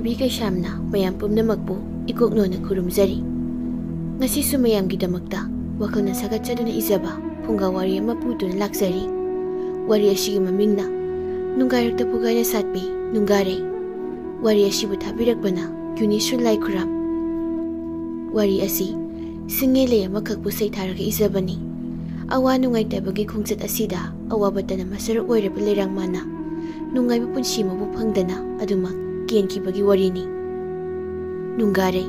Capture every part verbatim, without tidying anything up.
B ꯀꯩꯁꯥꯝꯅ ꯃꯌꯥꯝ ꯄꯨꯝꯅꯃꯛꯄꯨ ꯏꯀꯣꯛꯅꯣꯅ ꯈꯨꯔꯨꯝꯖꯔꯤ꯫ ꯉꯁꯤꯁꯨ ꯃꯌꯥꯝꯒꯤꯗꯃꯛꯇ ꯋꯥꯈꯜꯅ ꯁꯥꯒꯠꯆꯗꯨꯅ ꯏꯖꯕ ꯐꯨꯡꯒꯥ ꯋꯥꯔꯤ ꯑꯃ ꯄꯨꯗꯨꯅ ꯂꯥꯛꯆꯔꯤ꯫ ꯋꯥꯔꯤ ꯑꯁꯤꯒꯤ ꯃꯃꯤꯡꯅ ꯅꯨꯡꯒꯥꯏꯔꯛꯇ ꯐꯨꯒꯥꯏꯅ ꯁꯥꯠꯄꯤ ꯅꯨꯡꯒꯥꯔꯩ꯫ ꯋꯥꯔꯤ ꯑꯁꯤꯕꯨ ꯊꯥꯕꯤꯔꯛꯄꯅ ꯌꯨꯅꯤꯁꯨ ꯂꯥꯏꯈꯨꯔꯥꯝ꯫ ꯋꯥꯔꯤ ꯑꯁꯤ ꯁꯤꯡꯉꯦꯂꯩ ꯑꯃꯈꯛꯄꯨ ꯁꯩꯊꯥꯔꯒ ꯏꯖꯕꯅꯤ꯫ ꯑꯋꯥ ꯅꯨꯡꯉꯥꯏꯇꯕꯒꯤ ꯈꯣꯡꯆꯠ ꯑꯁꯤꯗ ꯑꯋꯥꯕꯇꯅ ꯃꯁꯔꯨꯛ ꯑꯣꯏꯔꯕ ꯂꯩꯔꯥꯡꯃꯥꯅ ꯅꯨꯡꯉꯥꯏꯕ ꯄꯨꯟꯁꯤ ꯑꯃꯕꯨ ꯐꯪꯗꯅ ꯑꯗꯨꯃꯛ ꯀꯦꯟꯈꯤꯕꯒꯤ ꯋꯥꯔꯤꯅꯤ꯫ ꯅꯨꯡꯒꯥꯔꯩ꯫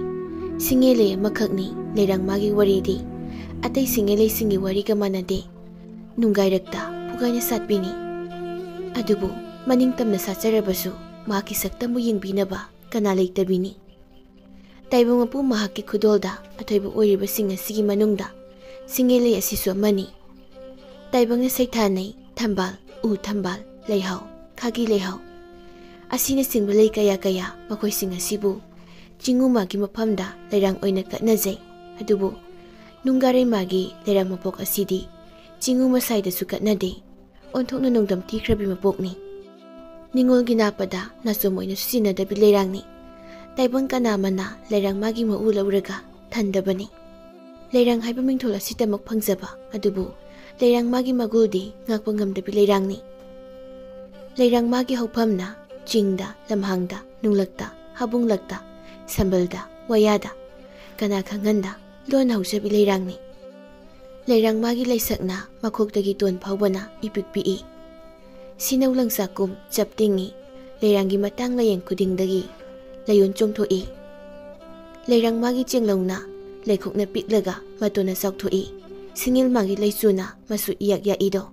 ꯁꯤꯡꯉꯦꯂꯩ ꯑꯃꯈꯛꯅꯤ ꯂꯩꯔꯥꯡꯃꯥꯒꯤ ꯋꯥꯔꯤꯗꯤ꯫ ꯑꯇꯩ ꯁꯤꯡꯉꯦꯂꯩꯁꯤꯡꯒꯤ ꯋꯥꯔꯤꯒ ꯃꯥꯟꯅꯗꯦ꯫ ꯅꯨꯡꯒꯥꯏꯔꯛꯇ ꯐꯨꯒꯥꯏꯅ ꯁꯥꯠꯄꯤꯅꯤ꯫ ꯑꯗꯨꯕꯨ ꯃꯅꯤꯡ ꯇꯝꯅ ꯁꯥꯠꯆꯔꯕꯁꯨ ꯃꯍꯥꯛꯀꯤ ꯁꯛꯇꯝꯕꯨ ꯌꯦꯡꯕꯤꯅꯕ ꯀꯅꯥ ꯂꯩꯇꯕꯤꯅꯤ꯫ ꯇꯥꯏꯕꯪ ꯃꯄꯨ ꯃꯍꯥꯛꯀꯤ ꯈꯨꯗꯣꯜꯗ ꯑꯊꯣꯏꯕ ꯑꯣꯏꯔꯤꯕꯁꯤꯡ ꯑꯁꯤꯒꯤ ꯃꯅꯨꯡꯗ ꯁꯤꯡꯉꯦꯂꯩ ꯑꯁꯤꯁꯨ ꯑꯃꯅꯤ꯫ ꯇꯥꯏꯕꯪꯅ ꯁꯩꯊꯥꯅꯩ ꯊꯝꯕꯥꯜ, ꯎ ꯊꯝꯕꯥꯜ, ꯂꯩꯍꯥꯎ, ꯈꯥꯒꯤ ꯂꯩꯍꯥꯎ ꯑꯁꯤꯅꯆꯤꯡꯕ ꯂꯩ ꯀꯌꯥ ꯀꯌꯥ, ꯃꯈꯣꯏꯁꯤꯡ ꯑꯁꯤꯕꯨ ꯆꯤꯡꯉꯨ ꯃꯥꯒꯤ ꯃꯐꯝꯗ ꯂꯩꯔꯥꯡ ꯑꯣꯏꯅ ꯀꯠꯅꯖꯩ꯫ ꯑꯗꯨꯕꯨ ꯅꯨꯡꯒꯥꯔꯩ ꯃꯥꯒꯤ ꯂꯩꯔꯥꯡ ꯃꯄꯣꯛ ꯑꯁꯤꯗꯤ ꯆꯤꯡꯉꯨ ꯃꯁꯥꯏꯗꯁꯨ ꯀꯠꯅꯗꯦ꯫ ꯑꯣꯟꯊꯣꯛꯅ ꯅꯣꯡꯗꯝ ꯊꯤꯈ꯭ꯔꯕꯤ ꯃꯄꯣꯛꯅꯤ꯫ ꯅꯤꯉꯣꯜꯒꯤ ꯅꯥꯞꯄꯗ ꯅꯥꯆꯣꯝ ꯑꯣꯏꯅꯁꯨ ꯆꯤꯟꯅꯗꯕꯤ ꯂꯩꯔꯥꯡꯅꯤ꯫ ꯇꯥꯏꯕꯪ ꯀꯅꯥ ꯑꯃꯅ ꯂꯩꯔꯥꯡ ꯃꯥꯒꯤ ꯃꯎ ꯂꯧꯔꯒ ꯊꯟꯗꯕꯅꯤ꯫ ꯂꯩꯔꯥꯡ ꯍꯥꯏꯕ ꯃꯤꯡꯊꯣꯜ ꯑꯁꯤꯗꯃꯛ ꯐꯪꯖꯕ ꯑꯗꯨꯕꯨ ꯂꯩꯔꯥꯡ ꯃꯥꯒꯤ ꯃꯒꯨꯜꯗꯤ ꯉꯥꯛꯄ ꯉꯝꯗꯕꯤ ꯂꯩꯔꯥꯡꯅꯤ꯫ ꯂꯩꯔꯥꯡ ꯃꯥꯒꯤ ꯍꯧꯐꯝꯅ ꯆꯤꯡꯗ, ꯂꯝꯍꯥꯡꯗ, ꯅꯨꯡꯂꯛꯇ, ꯍꯥꯕꯨꯡꯂꯛꯇ, ꯁꯝꯕꯜꯗ, ꯋꯥꯌꯥꯗ, ꯀꯅꯥ ꯈꯪꯍꯟꯗ ꯂꯣꯟꯅ ꯍꯧꯖꯕꯤ ꯂꯩꯔꯥꯡꯅꯤ꯫ ꯂꯩꯔꯥꯡ ꯃꯥꯒꯤ ꯂꯩꯁꯛꯅ ꯃꯈꯣꯛꯇꯒꯤ ꯇꯣꯟ ꯐꯥꯎꯕꯅ ꯏꯄꯤꯛ ꯄꯤꯛꯏ꯫ ꯁꯤꯅꯧ ꯂꯪꯆꯥꯛꯀꯨꯝ ꯆꯞ ꯇꯤꯡꯏ꯫ ꯂꯩꯔꯥꯡꯒꯤ ꯃꯇꯥꯡ ꯂꯥꯌꯦꯡ ꯈꯨꯗꯤꯡꯗꯒꯤ ꯂꯩꯌꯣꯟ ꯆꯣꯡꯊꯣꯛꯏ꯫ ꯂꯩꯔꯥꯡ ꯃꯥꯒꯤ ꯆꯦꯡꯂꯧꯅ ꯂꯩꯈꯣꯛꯅ ꯄꯤꯛꯂꯒ ꯃꯇꯣꯟꯅ ꯆꯥꯎꯊꯣꯛꯏ꯫ ꯁꯤꯡꯉꯤꯜ ꯃꯥꯒꯤ ꯂꯩꯆꯨꯅ ꯃꯁꯨ ꯏꯌꯥꯛ ꯌꯥꯛꯏꯗꯣ꯫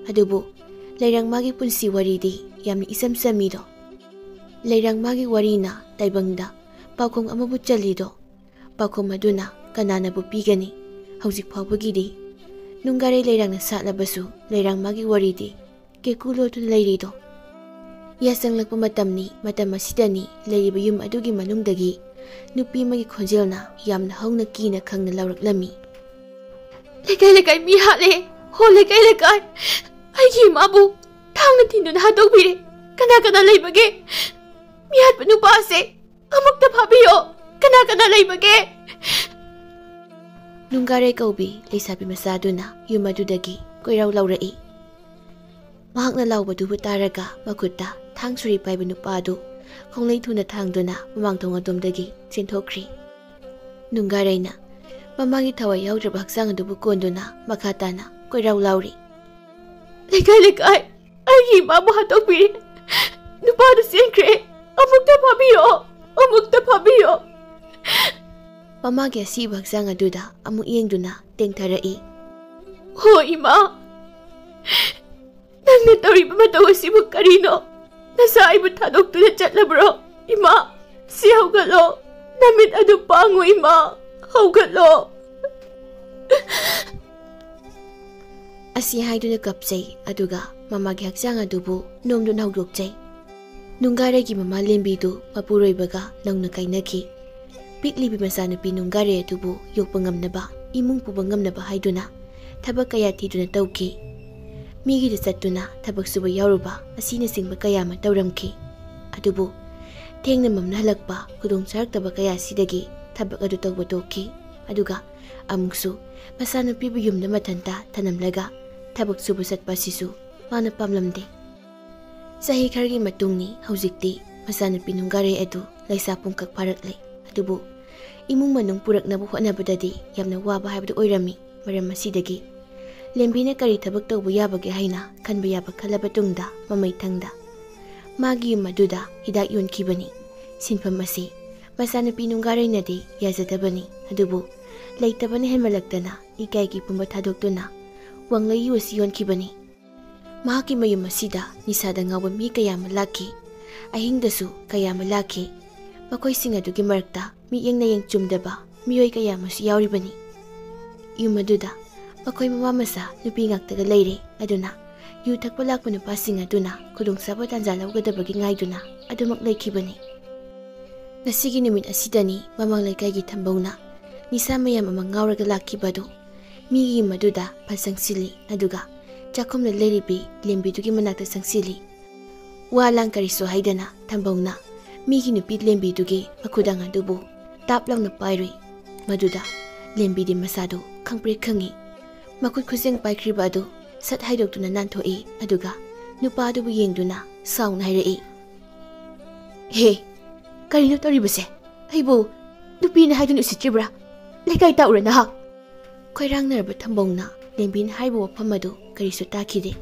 ꯑꯗꯨꯕꯨ ꯂꯩꯔꯥꯡ ꯃꯥꯒꯤ ꯄꯨꯟꯁꯤ ꯋꯥꯔꯤꯗꯤ ꯌꯥꯝꯅ ꯏꯆꯝ ꯆꯝꯃꯤꯗꯣ꯫ ꯂꯩꯔꯥꯡ ꯃꯥꯒꯤ ꯋꯥꯔꯤꯅ ꯇꯥꯏꯕꯪꯗ ꯄꯥꯎꯈꯣꯡ ꯑꯃꯕꯨ ꯆꯜꯂꯤꯗꯣ꯫ ꯄꯥꯎꯈꯨꯝ ꯑꯗꯨꯅ ꯀꯅꯥꯅꯕꯨ ꯄꯤꯒꯅꯤ? ꯍꯧꯖꯤꯛ ꯐꯥꯎꯕꯒꯤꯗꯤ ꯅꯨꯡꯒꯥꯔꯩ ꯂꯩꯔꯥꯡꯅ ꯁꯥꯠꯂꯕꯁꯨ ꯂꯩꯔꯥꯡ ꯃꯥꯒꯤ ꯋꯥꯔꯤꯗꯤ ꯀꯦꯀꯨ ꯂꯣꯠꯇꯨꯅ ꯂꯩꯔꯤꯗꯣ꯫ ꯌꯥꯆꯪꯂꯛꯄ ꯃꯇꯝꯅꯤ꯫ ꯃꯇꯝ ꯑꯁꯤꯗꯅꯤ ꯂꯩꯔꯤꯕ ꯌꯨꯝ ꯑꯗꯨꯒꯤ ꯃꯅꯨꯡꯗꯒꯤ ꯅꯨꯄꯤ ꯑꯃꯒꯤ ꯈꯣꯟꯖꯦꯜꯅ ꯌꯥꯝꯅ ꯍꯧꯅ ꯀꯤꯅ ꯈꯪꯅ ꯂꯥꯎꯔꯛꯂꯝꯃꯤ꯫ "ꯂꯩꯀꯥꯏ ꯂꯩꯀꯥꯏ ꯃꯤ ꯍꯥꯠꯂꯦ꯫ ꯍꯣ ꯂꯩꯀꯥꯏ ꯂꯩꯀꯥꯏ, ꯑꯩꯒꯤ ꯏꯃꯥꯕꯨ ꯊꯥꯡꯅ ꯊꯤꯟꯗꯨꯅ ꯍꯥꯠꯇꯣꯛꯄꯤꯔꯦ꯫ ꯀꯅꯥ ꯀꯅꯥ ꯂꯩꯕꯒꯦ?" ꯃꯤꯍꯥꯠꯄ ꯅꯨꯄꯥꯁꯦ ꯑꯃꯨꯛꯇ ꯐꯥꯕꯤꯌꯣ꯫ ꯀꯅꯥ ꯀꯅꯥ ꯂꯩꯕꯒꯦ? ꯅꯨꯡꯒꯥꯔꯩ ꯀꯧꯕꯤ ꯂꯩꯁꯥꯕꯤ ꯃꯆꯥꯗꯨꯅ ꯌꯨꯝ ꯑꯗꯨꯗꯒꯤ ꯀꯣꯏꯔꯥꯎ ꯂꯥꯎꯔꯛꯏ꯫ ꯃꯍꯥꯛꯅ ꯂꯥꯎꯕꯗꯨꯕꯨ ꯇꯥꯔꯒ ꯃꯈꯨꯠꯇ ꯊꯥꯡ ꯁꯨꯔꯤ ꯄꯥꯏꯕ ꯅꯨꯄꯥ ꯑꯗꯨ ꯈꯣꯡꯂꯩ ꯊꯨꯅ ꯊꯥꯡꯗꯨꯅ ꯃꯃꯥꯡ ꯊꯣꯡ ꯑꯗꯣꯝꯗꯒꯤ ꯆꯦꯟꯊꯣꯛꯈ꯭ꯔꯤ꯫ ꯅꯨꯡꯒꯥꯔꯩꯅ ꯃꯃꯥꯒꯤ ꯊꯋꯥꯏ ꯌꯥꯎꯗ꯭ꯔꯕ ꯍꯛꯆꯥꯡ ꯑꯗꯨꯕꯨ ꯀꯣꯟꯗꯨꯅ ꯃꯈꯥ ꯇꯥꯅ ꯀꯣꯏꯔꯥꯎ ꯂꯥꯎꯔꯤ꯫ "ꯂꯩꯀꯥꯏ ꯂꯩꯀꯥꯏ, ꯑꯩꯒꯤ ꯏꯃꯥꯕꯨ ꯍꯥꯠꯇꯣꯛꯄꯤꯔꯦ꯫ ꯅꯨꯄꯥꯗꯨ ꯆꯦꯟꯈ꯭ꯔꯦ꯫ ꯑꯃꯨꯛꯇ ꯐꯥꯕꯤꯌꯣ, ꯑꯃꯨꯛꯇ ꯐꯥꯕꯤꯌꯣ!" ꯃꯃꯥꯒꯤ ꯑꯁꯤꯕ ꯍꯛꯆꯥꯡ ꯑꯗꯨꯗ ꯑꯃꯨꯛ ꯌꯦꯡꯗꯨꯅ ꯇꯦꯡꯊꯔꯛꯏ꯫ "ꯍꯣ ꯏꯃꯥ, ꯅꯪꯅ ꯇꯧꯔꯤꯕ ꯃꯇꯧ ꯑꯁꯤꯕꯨ ꯀꯔꯤꯅꯣ? ꯅꯆꯥ ꯑꯩꯕꯨ ꯊꯥꯗꯣꯛꯇꯨꯅ ꯆꯠꯂꯕ꯭ꯔꯣ? ꯏꯃꯥ, ꯁꯤ ꯍꯧꯒꯠꯂꯣ꯫ ꯅꯃꯤꯠ ꯑꯗꯨ ꯄꯥꯡꯉꯨ ꯏꯃꯥ, ꯍꯧꯒꯠꯂꯣ!" ꯑꯁꯤ ꯍꯥꯏꯗꯨꯅ ꯀꯞꯆꯩ, ꯑꯗꯨꯒ ꯃꯃꯥꯒꯤ ꯍꯛꯆꯥꯡ ꯑꯗꯨꯕꯨ ꯅꯣꯝꯗꯨꯅ ꯍꯧꯗꯣꯛꯆꯩ꯫ ꯅꯨꯡꯒꯥꯔꯩꯒꯤ ꯃꯃꯥ ꯂꯦꯝꯕꯤꯗꯨ ꯃꯄꯨꯔꯣꯏꯕꯒ ꯅꯧꯅ ꯀꯥꯏꯅꯈꯤ꯫ ꯄꯤꯛꯂꯤꯕꯤ ꯃꯆꯥꯅꯨꯄꯤ ꯅꯨꯡꯒꯥꯔꯩ ꯑꯗꯨꯕꯨ ꯌꯣꯛꯄ ꯉꯝꯅꯕ, ꯏꯃꯨꯡ ꯄꯨꯕ ꯉꯝꯅꯕ ꯍꯥꯏꯗꯨꯅ ꯊꯕꯛ ꯀꯌꯥ ꯊꯤꯗꯨꯅ ꯇꯧꯈꯤ꯫ ꯃꯤꯒꯤꯗ ꯆꯠꯇꯨꯅ ꯊꯕꯛ ꯁꯨꯕ ꯌꯥꯎꯔꯨꯕ ꯑꯁꯤꯅꯆꯤꯡꯕ ꯀꯌꯥ ꯑꯃ ꯇꯧꯔꯝꯈꯤ꯫ ꯑꯗꯨꯕꯨ ꯊꯦꯡꯅ ꯃꯝꯅ ꯍꯜꯂꯛꯄ, ꯈꯨꯗꯣꯡ ꯆꯥꯔꯛꯇꯕ ꯀꯌꯥ ꯑꯁꯤꯗꯒꯤ ꯊꯕꯛ ꯑꯗꯨ ꯇꯧꯕ ꯇꯣꯛꯈꯤ꯫ ꯑꯗꯨꯒ ꯑꯃꯨꯛꯁꯨ ꯃꯆꯥꯅꯨꯄꯤꯕꯨ ꯌꯨꯝꯗ ꯃꯊꯟꯇ ꯊꯅꯝꯂꯒ ꯊꯕꯛ ꯁꯨꯕ ꯆꯠꯄ ꯑꯁꯤꯁꯨ ꯃꯥꯅ ꯄꯥꯝꯂꯝꯗꯦ꯫ ꯆꯍꯤ ꯈꯔꯒꯤ ꯃꯇꯨꯡꯅꯤ ꯍꯧꯖꯤꯛꯇꯤ ꯃꯆꯥꯅꯨꯄꯤ ꯅꯨꯡꯒꯥꯔꯩ ꯑꯗꯨ ꯂꯩꯁꯥ ꯄꯨꯡꯀꯛ ꯐꯥꯔꯛꯂꯦ꯫ ꯑꯗꯨꯕꯨ ꯏꯃꯨꯡ ꯃꯅꯨꯡ ꯄꯨꯔꯛꯅꯕ ꯍꯣꯠꯅꯕꯗꯗꯤ ꯌꯥꯝꯅ ꯋꯥꯕ ꯍꯥꯏꯕꯗꯨ ꯑꯣꯏꯔꯝꯃꯤ꯫ ꯃꯔꯝ ꯑꯁꯤꯗꯒꯤ ꯂꯦꯝꯕꯤꯅ ꯀꯔꯤ ꯊꯕꯛ ꯇꯧꯕ ꯌꯥꯕꯒꯦ ꯍꯥꯏꯅ ꯈꯟꯕ ꯌꯥꯕ ꯈꯜꯂꯕ ꯇꯨꯡꯗ ꯃꯃꯩꯊꯪꯗ ꯃꯥꯒꯤ ꯌꯨꯝ ꯑꯗꯨꯗ ꯍꯤꯗꯥꯛ ꯌꯣꯟꯈꯤꯕꯅꯤ꯫ ꯁꯤꯟꯐꯝ ꯑꯁꯤ ꯃꯆꯥꯅꯨꯄꯤ ꯅꯨꯡꯒꯥꯔꯩꯅꯗꯤ ꯌꯥꯖꯗꯕꯅꯤ꯫ ꯑꯗꯨꯕꯨ ꯂꯩꯇꯕꯅ ꯍꯦꯟꯃꯜꯂꯛꯇꯅ ꯏꯀꯥꯏꯒꯤ ꯄꯨꯝꯕ ꯊꯥꯗꯣꯛꯇꯨꯅ ꯋꯥꯡꯂꯩ ꯌꯨ ꯑꯁꯤ ꯌꯣꯟꯈꯤꯕꯅꯤ꯫ ꯃꯍꯥꯛꯀꯤ ꯃꯌꯨꯝ ꯑꯁꯤꯗ ꯅꯤꯁꯥꯗ ꯉꯥꯎꯕ ꯃꯤ ꯀꯌꯥ ꯑꯃ ꯂꯥꯛꯈꯤ꯫ ꯑꯍꯤꯡꯗꯁꯨ ꯀꯌꯥ ꯑꯃ ꯂꯥꯛꯈꯤ꯫ ꯃꯈꯣꯏꯁꯤꯡ ꯑꯗꯨꯒꯤ ꯃꯔꯛꯇ ꯃꯤꯠꯌꯦꯡ ꯅꯥꯌꯦꯡ ꯆꯨꯝꯗꯕ ꯃꯤꯑꯣꯏ ꯀꯌꯥ ꯑꯃꯁꯨ ꯌꯥꯎꯔꯤꯕꯅꯤ꯫ ꯌꯨꯝ ꯑꯗꯨꯗ ꯃꯈꯣꯏ ꯃꯃꯥ ꯃꯆꯥ ꯅꯨꯄꯤ ꯉꯥꯛꯇꯒ ꯂꯩꯔꯦ꯫ ꯑꯗꯨꯅ ꯌꯨ ꯊꯛꯄ ꯂꯥꯛꯄ ꯅꯨꯄꯥꯁꯤꯡ ꯑꯗꯨꯅ ꯈꯨꯗꯣꯡꯆꯥꯕ ꯇꯥꯟꯖꯥ ꯂꯧꯒꯗꯕꯒꯤ ꯉꯥꯏꯗꯨꯅ ꯑꯗꯨꯃꯛ ꯂꯩꯈꯤꯕꯅꯤ꯫ ꯉꯁꯤꯒꯤ ꯅꯨꯃꯤꯠ ꯑꯁꯤꯗꯅꯤ ꯃꯃꯥꯡ ꯂꯩꯀꯥꯏꯒꯤ ꯊꯝꯕꯧꯅ ꯅꯤꯁꯥ ꯃꯌꯥꯝ ꯑꯃ ꯉꯥꯎꯔꯒ ꯂꯥꯛꯈꯤꯕ ꯑꯗꯨ꯫ ꯃꯤꯒꯤ ꯌꯨꯝ ꯑꯗꯨꯗ ꯐꯠ ꯆꯪꯁꯤꯜꯂꯤ, ꯑꯗꯨꯒ ꯆꯥꯛꯈꯨꯝꯗ ꯂꯩꯔꯤꯕꯤ ꯂꯦꯝꯕꯤꯗꯨꯒꯤ ꯃꯅꯥꯛꯇ ꯆꯪꯁꯤꯜꯂꯤ꯫ ꯋꯥ ꯂꯥꯡ ꯀꯔꯤꯁꯨ ꯍꯥꯏꯗꯅ ꯊꯝꯕꯧꯅ ꯃꯤꯒꯤ ꯅꯨꯄꯤ ꯂꯦꯝꯕꯤꯗꯨꯒꯤ ꯃꯈꯨꯗꯥꯡ ꯑꯗꯨꯕꯨ ꯇꯥꯞ ꯂꯥꯎꯅ ꯄꯥꯏꯔꯨꯏ꯫ ꯃꯗꯨꯗ ꯂꯦꯝꯕꯤꯗꯤ ꯃꯁꯥꯗꯨ ꯈꯪꯄ꯭ꯔꯦꯛ ꯈꯪꯉꯤ꯫ ꯃꯈꯨꯠ ꯈꯨꯖꯦꯡ ꯄꯥꯏꯈ꯭ꯔꯤꯕ ꯑꯗꯨ ꯁꯠ ꯍꯥꯏꯗꯣꯛꯇꯨꯅ ꯅꯥꯟꯊꯣꯛꯏ꯫ ꯑꯗꯨꯒ ꯅꯨꯄꯥꯗꯨꯕꯨ ꯌꯦꯡꯗꯨꯅ ꯁꯥꯎꯅ ꯍꯥꯏꯔꯛꯏ, "ꯍꯦ, ꯀꯔꯤꯅꯣ ꯇꯧꯔꯤꯕꯁꯦ? ꯑꯩꯕꯨ ꯅꯨꯄꯤꯅ ꯍꯥꯏꯗꯨꯅ ꯎꯁꯤꯠꯇ꯭ꯔꯤꯕ꯭ꯔꯥ? ꯂꯩꯀꯥꯏ ꯇꯥꯛꯎꯔ ꯅꯍꯥꯛ?" ꯈꯣꯏꯔꯥꯡꯅꯔꯕ ꯊꯝꯕꯧꯅ ꯂꯦꯝꯕꯤꯅ ꯍꯥꯏꯔꯤꯕ ꯋꯥꯐꯝ ꯑꯗꯨ ꯀꯔꯤꯁꯨ ꯇꯥꯈꯤꯗꯦ꯫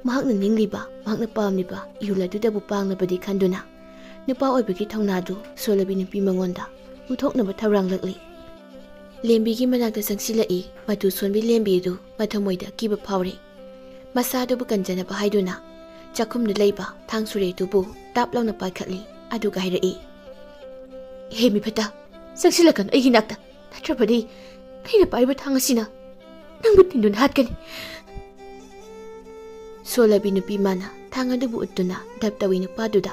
ꯃꯍꯥꯛꯅ ꯅꯤꯡꯂꯤꯕ, ꯃꯍꯥꯛꯅ ꯄꯥꯝꯂꯤꯕ ꯏꯍꯨꯜ ꯑꯗꯨꯗꯕꯨ ꯄꯥꯡꯅꯕꯗꯤ ꯈꯟꯗꯨꯅ ꯅꯨꯄꯥ ꯑꯣꯏꯕꯒꯤ ꯊꯧꯅꯥꯗꯨ ꯁꯣꯜꯂꯕꯤ ꯅꯨꯄꯤ ꯃꯉꯣꯟꯗ ꯎꯠꯊꯣꯛꯅꯕ ꯊꯧꯔꯥꯡꯂꯛꯂꯤ꯫ ꯂꯦꯝꯕꯤꯒꯤ ꯃꯅꯥꯛꯇ ꯆꯪꯁꯤꯜꯂꯛꯏ꯫ ꯃꯇꯨ ꯁꯣꯟꯕꯤ ꯂꯦꯝꯕꯤ ꯑꯗꯨ ꯃꯊꯃꯣꯏꯗ ꯑꯀꯤꯕ ꯐꯥꯎꯔꯦ꯫ ꯃꯁꯥꯗꯨꯕꯨ ꯀꯟꯖꯅꯕ ꯍꯥꯏꯗꯨꯅ ꯆꯥꯛꯈꯨꯝꯗ ꯂꯩꯕ ꯊꯥꯡ ꯁꯨꯔꯦꯗꯨꯕꯨ ꯇꯥꯞ ꯂꯥꯎꯅ ꯄꯥꯏꯈꯠꯂꯤ꯫ ꯑꯗꯨꯒ ꯍꯥꯏꯔꯛꯏ, "ꯍꯦ ꯃꯤꯐꯠꯇ, ꯆꯪꯁꯤꯜꯂꯛꯀꯅꯨ ꯑꯩꯒꯤ ꯅꯥꯛꯇ, ꯅꯠꯇ꯭ꯔꯕꯗꯤ ꯑꯩꯅ ꯄꯥꯏꯔꯤꯕ ꯊꯥꯡ ꯑꯁꯤꯅ ꯅꯪꯕꯨ ꯊꯤꯟꯗꯨꯅ ꯍꯥꯠꯀꯅꯤ꯫" ꯁꯣꯜꯂꯕꯤ ꯅꯨꯄꯤ ꯃꯥꯅ ꯊꯥꯡ ꯑꯗꯨꯕꯨ ꯎꯠꯇꯨꯅ ꯗꯞ ꯇꯧꯏ ꯅꯨꯄꯥꯗꯨꯗ꯫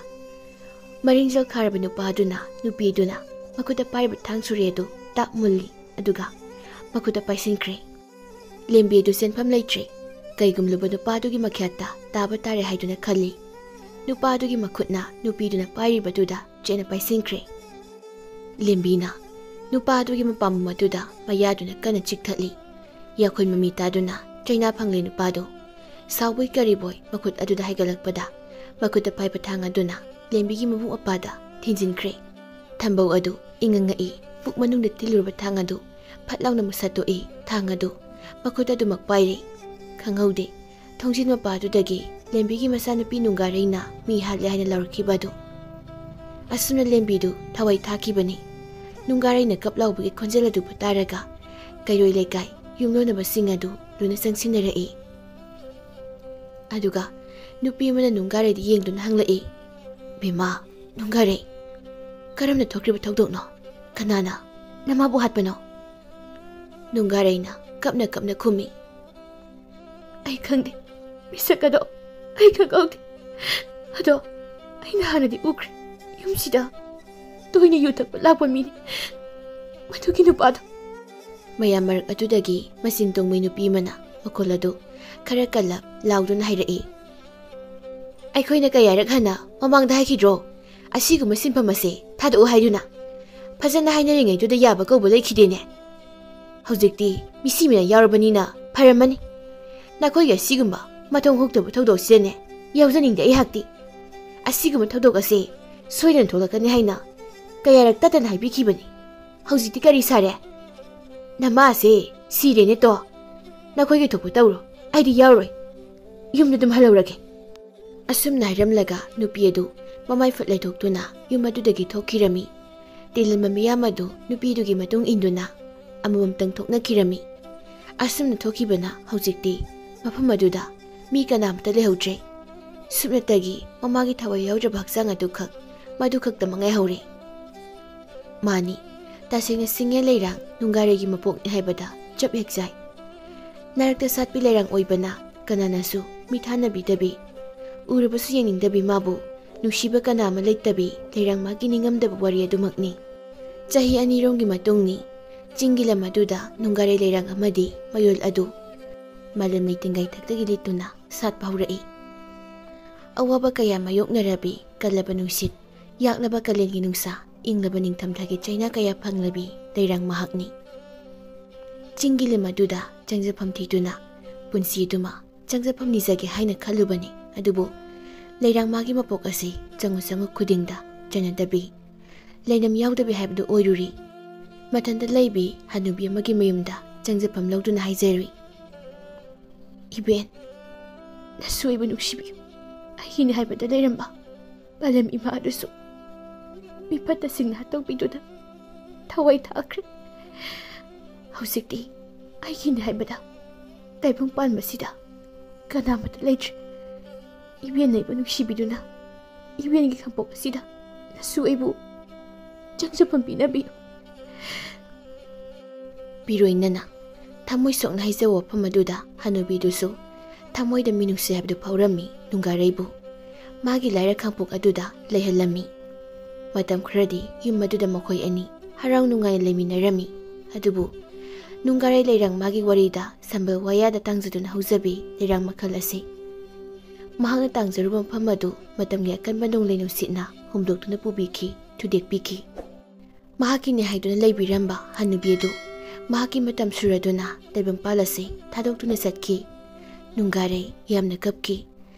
ꯃꯔꯤꯡꯖꯦꯜ ꯈꯥꯔꯕ ꯅꯨꯄꯥꯗꯨꯅ ꯅꯨꯄꯤꯗꯨꯅ ꯃꯈꯨꯠꯇ ꯄꯥꯏꯔꯤꯕ ꯊꯥꯡ ꯁꯨꯔꯦ ꯑꯗꯨ ꯇꯥꯞ ꯃꯨꯜꯂꯤ, ꯑꯗꯨꯒ ꯃꯈꯨꯠꯇ ꯄꯥꯏꯁꯤꯟꯈ꯭ꯔꯦ꯫ ꯂꯦꯝꯕꯤ ꯑꯗꯨ ꯆꯦꯟꯐꯝ ꯂꯩꯇ꯭ꯔꯦ꯫ ꯀꯩꯒꯨꯝꯂꯕ ꯅꯨꯄꯥꯗꯨꯒꯤ ꯃꯈꯌꯥꯠꯇ ꯇꯥꯕ ꯇꯥꯔꯦ ꯍꯥꯏꯗꯨꯅ ꯈꯜꯂꯤ꯫ ꯅꯨꯄꯥꯗꯨꯒꯤ ꯃꯈꯨꯠꯅ ꯅꯨꯄꯤꯗꯨꯅ ꯄꯥꯏꯔꯤꯕꯗꯨꯗ ꯆꯦꯠꯅ ꯄꯥꯏꯁꯤꯟꯈ꯭ꯔꯦ꯫ ꯂꯦꯝꯕꯤꯅ ꯅꯨꯄꯥꯗꯨꯒꯤ ꯃꯄꯥꯝꯕꯣꯝ ꯑꯗꯨꯗ ꯃꯌꯥꯗꯨꯅ ꯀꯟꯅ ꯆꯤꯛꯊꯠꯂꯤ꯫ ꯌꯥꯈꯣꯏ ꯃꯃꯤ ꯇꯥꯗꯨꯅ ꯆꯩꯅꯥ ꯐꯪꯂꯦ ꯅꯨꯄꯥꯗꯨ꯫ ꯁꯥꯎꯕꯣꯏ ꯀꯔꯤꯕꯣꯏ ꯃꯈꯨꯠ ꯑꯗꯨꯗ ꯍꯥꯏꯒꯠꯂꯛꯄꯗ ꯃꯈꯨꯠꯇ ꯄꯥꯏꯕ ꯊꯥꯡ ꯑꯗꯨꯅ ꯂꯦꯝꯕꯤꯒꯤ ꯃꯕꯨꯛ ꯃꯄꯥꯗ ꯊꯤꯟꯖꯤꯟꯈ꯭ꯔꯦ꯫ ꯊꯝꯕꯧ ꯑꯗꯨ ꯏꯉꯪꯉꯛꯏ꯫ ꯄꯨꯛ ꯃꯅꯨꯡꯗ ꯇꯤꯜꯂꯨꯔꯕ ꯊꯥꯡ ꯑꯗꯨ ꯐꯠ ꯂꯥꯎꯅ ꯃꯨꯁꯠꯇꯣꯛꯏ꯫ ꯊꯥꯡ ꯑꯗꯨ ꯃꯈꯨꯠ ꯑꯗꯨꯃꯛ ꯄꯥꯏꯔꯤ꯫ ꯈꯪꯍꯧꯗꯦ꯫ ꯊꯣꯡꯖꯤꯟ ꯃꯄꯥꯗꯨꯗꯒꯤ ꯂꯦꯝꯕꯤꯒꯤ ꯃꯆꯥꯅꯨꯄꯤ ꯅꯨꯡꯒꯥꯔꯩꯅ ꯃꯤ ꯍꯥꯠꯂꯦ ꯍꯥꯏꯅ ꯂꯥꯎꯔꯛꯈꯤꯕ ꯑꯗꯨ꯫ ꯑꯁꯨꯝꯅ ꯂꯦꯝꯕꯤꯗꯨ ꯊꯋꯥꯏ ꯊꯥꯈꯤꯕꯅꯤ꯫ ꯅꯨꯡꯒꯥꯔꯩꯅ ꯀꯞ ꯂꯥꯎꯕꯒꯤ ꯈꯣꯟꯖꯦꯜ ꯑꯗꯨꯕꯨ ꯇꯥꯔꯒ ꯀꯩꯔꯣꯏ ꯂꯩꯀꯥꯏ ꯌꯨꯝꯂꯣꯟꯅꯕꯁꯤꯡ ꯑꯗꯨ ꯂꯣꯏꯅ ꯆꯪꯁꯤꯟꯅꯔꯛꯏ꯫ ꯑꯗꯨꯒ ꯅꯨꯄꯤ ꯑꯃꯅ ꯅꯨꯡꯒꯥꯔꯩꯗ ꯌꯦꯡꯗꯨꯅ ꯍꯪꯂꯛꯏ, "ꯕꯦꯝꯃ, ꯅꯨꯡꯒꯥꯔꯩ, ꯀꯔꯝꯅ ꯊꯣꯛꯈ꯭ꯔꯤꯕ ꯊꯧꯗꯣꯛꯅꯣ? ꯀꯅꯥꯅ ꯅꯃꯥꯕꯨ ꯍꯥꯠꯄꯅꯣ?" ꯅꯨꯡꯒꯥꯔꯩꯅ ꯀꯞꯅ ꯀꯞꯅ ꯈꯨꯝꯃꯤ, "ꯑꯩ ꯈꯪꯗꯦ, ꯃꯤꯁꯛ ꯑꯗꯣ ꯑꯩ ꯈꯪꯍꯧꯗꯦ꯫ ꯑꯗꯣ ꯑꯩꯅ ꯍꯥꯟꯅꯗꯤ ꯎꯈ꯭ꯔꯦ, ꯌꯨꯝꯁꯤꯗ ꯇꯣꯏꯅ ꯌꯨ ꯊꯛꯄ ꯂꯥꯛꯄ ꯃꯤꯅꯤ ꯃꯗꯨꯒꯤ ꯅꯨꯄꯥꯗꯣ꯫" ꯃꯌꯥꯝ ꯃꯔꯛ ꯑꯗꯨꯗꯒꯤ ꯃꯆꯤꯟ ꯇꯣꯡꯃꯤ ꯅꯨꯄꯤ ꯑꯃꯅ ꯃꯈꯣꯜ ꯑꯗꯨ ꯈꯔ ꯀꯜꯂꯞ ꯂꯥꯎꯗꯨꯅ ꯍꯥꯏꯔꯛꯏ, "ꯑꯩꯈꯣꯏꯅ ꯀꯌꯥꯔꯛ ꯍꯟꯅ ꯃꯃꯥꯡꯗ ꯍꯥꯏꯈꯤꯗ꯭ꯔꯣ? ꯑꯁꯤꯒꯨꯝꯕ ꯁꯤꯟꯐꯝ ꯑꯁꯦ ꯊꯥꯗꯣꯛꯎ ꯍꯥꯏꯗꯨꯅ ꯐꯖꯅ ꯍꯥꯏꯅꯔꯤꯉꯩꯗꯨꯗ ꯌꯥꯕ ꯀꯧꯕ ꯂꯩꯈꯤꯗꯦꯅꯦ꯫ ꯍꯧꯖꯤꯛꯇꯤ ꯃꯤꯁꯤ ꯃꯤꯅ ꯌꯥꯎꯔꯕꯅꯤꯅ ꯐꯔꯝꯃꯅꯤ꯫ ꯅꯈꯣꯏꯒꯤ ꯑꯁꯤꯒꯨꯝꯕ ꯃꯊꯣꯡ ꯍꯨꯛꯇꯕ ꯊꯧꯗꯣꯛꯁꯤꯗꯅꯦ ꯌꯥꯎꯖꯅꯤꯡꯗꯦ ꯑꯩꯍꯥꯛꯇꯤ꯫ ꯑꯁꯤꯒꯨꯝꯕ ꯊꯧꯗꯣꯛ ꯑꯁꯦ ꯁꯣꯏꯗꯅ ꯊꯣꯛꯂꯛꯀꯅꯤ ꯍꯥꯏꯅ ꯀꯌꯥꯔꯛ ꯇꯠꯇꯅ ꯍꯥꯏꯕꯤꯈꯤꯕꯅꯤ꯫ ꯍꯧꯖꯤꯛꯇꯤ ꯀꯔꯤ ꯁꯥꯔꯦ? ꯅꯃꯥꯁꯦ ꯁꯤꯔꯦꯅꯦ ꯇꯣ꯫ ꯅꯈꯣꯏꯒꯤ ꯊꯣꯛꯄ ꯇꯧꯔꯣ, ꯑꯩꯗꯤ ꯌꯥꯎꯔꯣꯏ꯫ ꯌꯨꯝꯗ ꯑꯗꯨꯝ ꯍꯜꯍꯧꯔꯒꯦ꯫ ꯑꯁꯨꯝꯅ ꯍꯥꯏꯔꯝꯂꯒ ꯅꯨꯄꯤ ꯑꯗꯨ ꯃꯃꯥꯏ ꯐꯠ ꯂꯩꯊꯣꯛꯇꯨꯅ ꯌꯨꯝ ꯑꯗꯨꯗꯒꯤ ꯊꯣꯛꯈꯤꯔꯝꯃꯤ꯫ ꯇꯤꯜꯂꯝꯕ ꯃꯤꯌꯥꯝ ꯑꯗꯨ ꯅꯨꯄꯤꯗꯨꯒꯤ ꯃꯇꯨꯡ ꯏꯟꯗꯨꯅ ꯑꯃꯃꯝꯇꯪ ꯊꯣꯛꯅꯈꯤꯔꯝꯃꯤ꯫ ꯑꯁꯨꯝꯅ ꯊꯣꯛꯈꯤꯕꯅ ꯍꯧꯖꯤꯛꯇꯤ ꯃꯐꯝ ꯑꯗꯨꯗ ꯃꯤ ꯀꯅꯥꯃꯠꯇ ꯂꯩꯍꯧꯗ꯭ꯔꯦ꯫ ꯁꯨꯞꯅꯇꯒꯤ ꯃꯃꯥꯒꯤ ꯊꯋꯥꯏ ꯌꯥꯎꯗ꯭ꯔꯕ ꯍꯛꯆꯥꯡ ꯑꯗꯨꯈꯛ, ꯃꯗꯨꯈꯛꯇꯃꯛ ꯉꯥꯏꯍꯧꯔꯦ꯫ ꯃꯥꯅꯤ, ꯇꯁꯦꯡꯅ ꯁꯤꯡꯉꯦ ꯂꯩꯔꯥꯡ ꯅꯨꯡꯒꯥꯔꯩꯒꯤ ꯃꯄꯣꯛꯅꯤ ꯍꯥꯏꯕꯗ ꯆꯞ ꯍꯦꯛ ꯆꯥꯏ꯫ ꯅꯔꯛꯇ ꯁꯥꯠꯄꯤ ꯂꯩꯔꯥꯡ ꯑꯣꯏꯕꯅ ꯀꯅꯥꯅꯁꯨ ꯃꯤꯊꯥꯅꯕꯤꯗꯕꯤ, ꯎꯔꯕꯁꯨ ꯌꯦꯡꯅꯤꯡꯗꯕꯤ ꯃꯥꯕꯨ ꯅꯨꯡꯁꯤꯕ ꯀꯅꯥ ꯑꯃ ꯂꯩꯇꯕꯤ ꯂꯩꯔꯥꯡ ꯃꯥꯒꯤ ꯅꯤꯡꯉꯝꯗꯕ ꯋꯥꯔꯤ ꯑꯗꯨꯃꯛꯅꯤ꯫ ꯆꯍꯤ ꯑꯅꯤꯔꯣꯝꯒꯤ ꯃꯇꯨꯡꯅꯤ꯫ ꯆꯤꯡꯒꯤ ꯂꯝ ꯑꯗꯨꯗ ꯅꯨꯡꯒꯥꯔꯩ ꯂꯩꯔꯥꯡ ꯑꯃꯗꯤ ꯃꯌꯣꯜ ꯑꯗꯨ ꯃꯥꯂꯦꯝ ꯂꯩꯇꯦꯡꯒꯥꯏ ꯊꯛꯇꯒꯤ ꯂꯤꯠꯇꯨꯅ ꯁꯥꯠꯄ ꯍꯧꯔꯛꯏ꯫ ꯑꯋꯥꯕ ꯀꯌꯥ ꯃꯥꯌꯣꯛꯅꯔꯕꯤ ꯀꯜꯂꯕ ꯅꯨꯡꯁꯤꯠ, ꯌꯥꯛꯂꯕ ꯀꯥꯂꯦꯟꯒꯤ ꯅꯨꯡꯁꯥ, ꯏꯪꯂꯕ ꯅꯤꯡꯊꯝꯊꯥꯒꯤ ꯆꯩꯅꯥ ꯀꯌꯥ ꯐꯪꯂꯕꯤ ꯂꯩꯔꯥꯡ ꯃꯍꯥꯛꯅꯤ꯫ ꯆꯤꯡꯒꯤ ꯂꯝ ꯑꯗꯨꯗ ꯆꯪꯖꯐꯝ ꯊꯤꯗꯨꯅ ꯄꯨꯟꯁꯤ ꯑꯗꯨꯃ ꯆꯪꯖꯐꯝ ꯅꯤꯖꯒꯦ ꯍꯥꯏꯅ ꯈꯜꯂꯨꯕꯅꯤ꯫ ꯑꯗꯨꯕꯨ ꯂꯩꯔꯥꯡ ꯃꯥꯒꯤ ꯃꯄꯣꯛ ꯑꯁꯤ ꯆꯪꯉꯨ ꯆꯪꯉꯨ ꯈꯨꯗꯤꯡꯗ ꯆꯟꯅꯗꯕꯤ, ꯂꯩꯅꯝ ꯌꯥꯎꯗꯕꯤ ꯍꯥꯏꯕꯗꯨ ꯑꯣꯏꯔꯨꯔꯤ꯫ ꯃꯊꯟꯇ ꯂꯩꯕꯤ ꯍꯅꯨꯕꯤ ꯑꯃꯒꯤ ꯃꯌꯨꯝꯗ ꯆꯪꯖꯐꯝ ꯂꯧꯗꯨꯅ ꯍꯥꯏꯖꯔꯨꯏ, "ꯏꯕꯦꯟ, ꯅꯁꯨ ꯑꯩꯕꯨ ꯅꯨꯡꯁꯤꯕꯤꯌꯨ꯫ ꯑꯩꯒꯤꯅꯤ ꯍꯥꯏꯕꯗ ꯂꯩꯔꯝꯕ ꯄꯥꯂꯦꯝ ꯏꯃꯥ ꯑꯗꯨꯁꯨ ꯃꯤꯐꯠꯇꯁꯤꯡꯅ ꯍꯥꯠꯇꯣꯛꯄꯤꯗꯨꯅ ꯊꯋꯥꯏ ꯊꯥꯈ꯭ꯔꯦ꯫ ꯍꯧꯖꯤꯛꯇꯤ ꯑꯩꯒꯤꯅꯤ ꯍꯥꯏꯕꯗ ꯇꯥꯏꯕꯪ ꯄꯥꯟꯕꯁꯤꯗ ꯀꯅꯥꯃꯠꯇ ꯂꯩꯇ꯭ꯔꯦ꯫ ꯏꯕꯦꯟꯅ ꯑꯩꯕꯨ ꯅꯨꯡꯁꯤꯕꯤꯗꯨꯅ ꯏꯕꯦꯟꯒꯤ ꯈꯥꯡꯄꯣꯛ ꯑꯁꯤꯗ ꯅꯁꯨ ꯑꯩꯕꯨ ꯆꯪꯖꯐꯝ ꯄꯤꯅꯕꯤꯌꯨ꯫" ꯄꯤꯔꯣꯏꯅꯅ ꯊꯃꯣꯏ ꯁꯣꯛꯅ ꯍꯥꯏꯖꯕ ꯋꯥꯐꯝ ꯑꯗꯨꯗ ꯍꯅꯨꯕꯤꯗꯨꯁꯨ ꯊꯃꯣꯏꯗ ꯃꯤꯅꯨꯡꯁꯤ ꯍꯥꯏꯕꯗꯨ ꯐꯥꯎꯔꯝꯃꯤ ꯅꯨꯡꯒꯥꯔꯩꯕꯨ꯫ ꯃꯥꯒꯤ ꯂꯥꯏꯔ ꯈꯥꯡꯄꯣꯛ ꯑꯗꯨꯗ ꯂꯩꯍꯜꯂꯝꯃꯤ꯫ ꯃꯇꯝ ꯈꯔꯗꯤ ꯌꯨꯝ ꯑꯗꯨꯗ ꯃꯈꯣꯏ ꯑꯅꯤ ꯍꯔꯥꯎ ꯅꯨꯡꯉꯥꯏꯅ ꯂꯩꯃꯤꯟꯅꯔꯝꯃꯤ꯫ ꯑꯗꯨꯕꯨ ꯅꯨꯡꯒꯥꯔꯩ ꯂꯩꯔꯥꯡ ꯃꯥꯒꯤ ꯋꯥꯔꯤꯗ ꯁꯝꯕꯜ ꯋꯥꯌꯥꯗ ꯇꯥꯡꯖꯗꯨꯅ ꯍꯧꯖꯕꯤ ꯂꯩꯔꯥꯡ ꯃꯈꯜ ꯑꯁꯤ ꯃꯍꯥꯛꯅ ꯇꯥꯡꯖꯔꯨꯕ ꯃꯐꯝ ꯑꯗꯨ ꯃꯇꯝꯒꯤ ꯑꯀꯟꯕ ꯅꯣꯡꯂꯩ ꯅꯨꯡꯁꯤꯠꯅ ꯍꯨꯝꯗꯣꯛꯇꯨꯅ ꯄꯨꯕꯤꯈꯤ, ꯊꯨꯗꯦꯛꯄꯤꯈꯤ꯫ ꯃꯍꯥꯛꯀꯤꯅꯤ ꯍꯥꯏꯗꯨꯅ ꯂꯩꯕꯤꯔꯝꯕ ꯍꯅꯨꯕꯤ ꯑꯗꯨ ꯃꯍꯥꯛꯀꯤ ꯃꯇꯝ ꯁꯨꯔꯗꯨꯅ ꯇꯥꯏꯕꯪꯄꯥꯜ ꯑꯁꯤ ꯊꯥꯗꯣꯛꯇꯨꯅ ꯆꯠꯈꯤ꯫ ꯅꯨꯡꯒꯥꯔꯩ ꯌꯥꯝꯅ ꯀꯞꯈꯤ꯫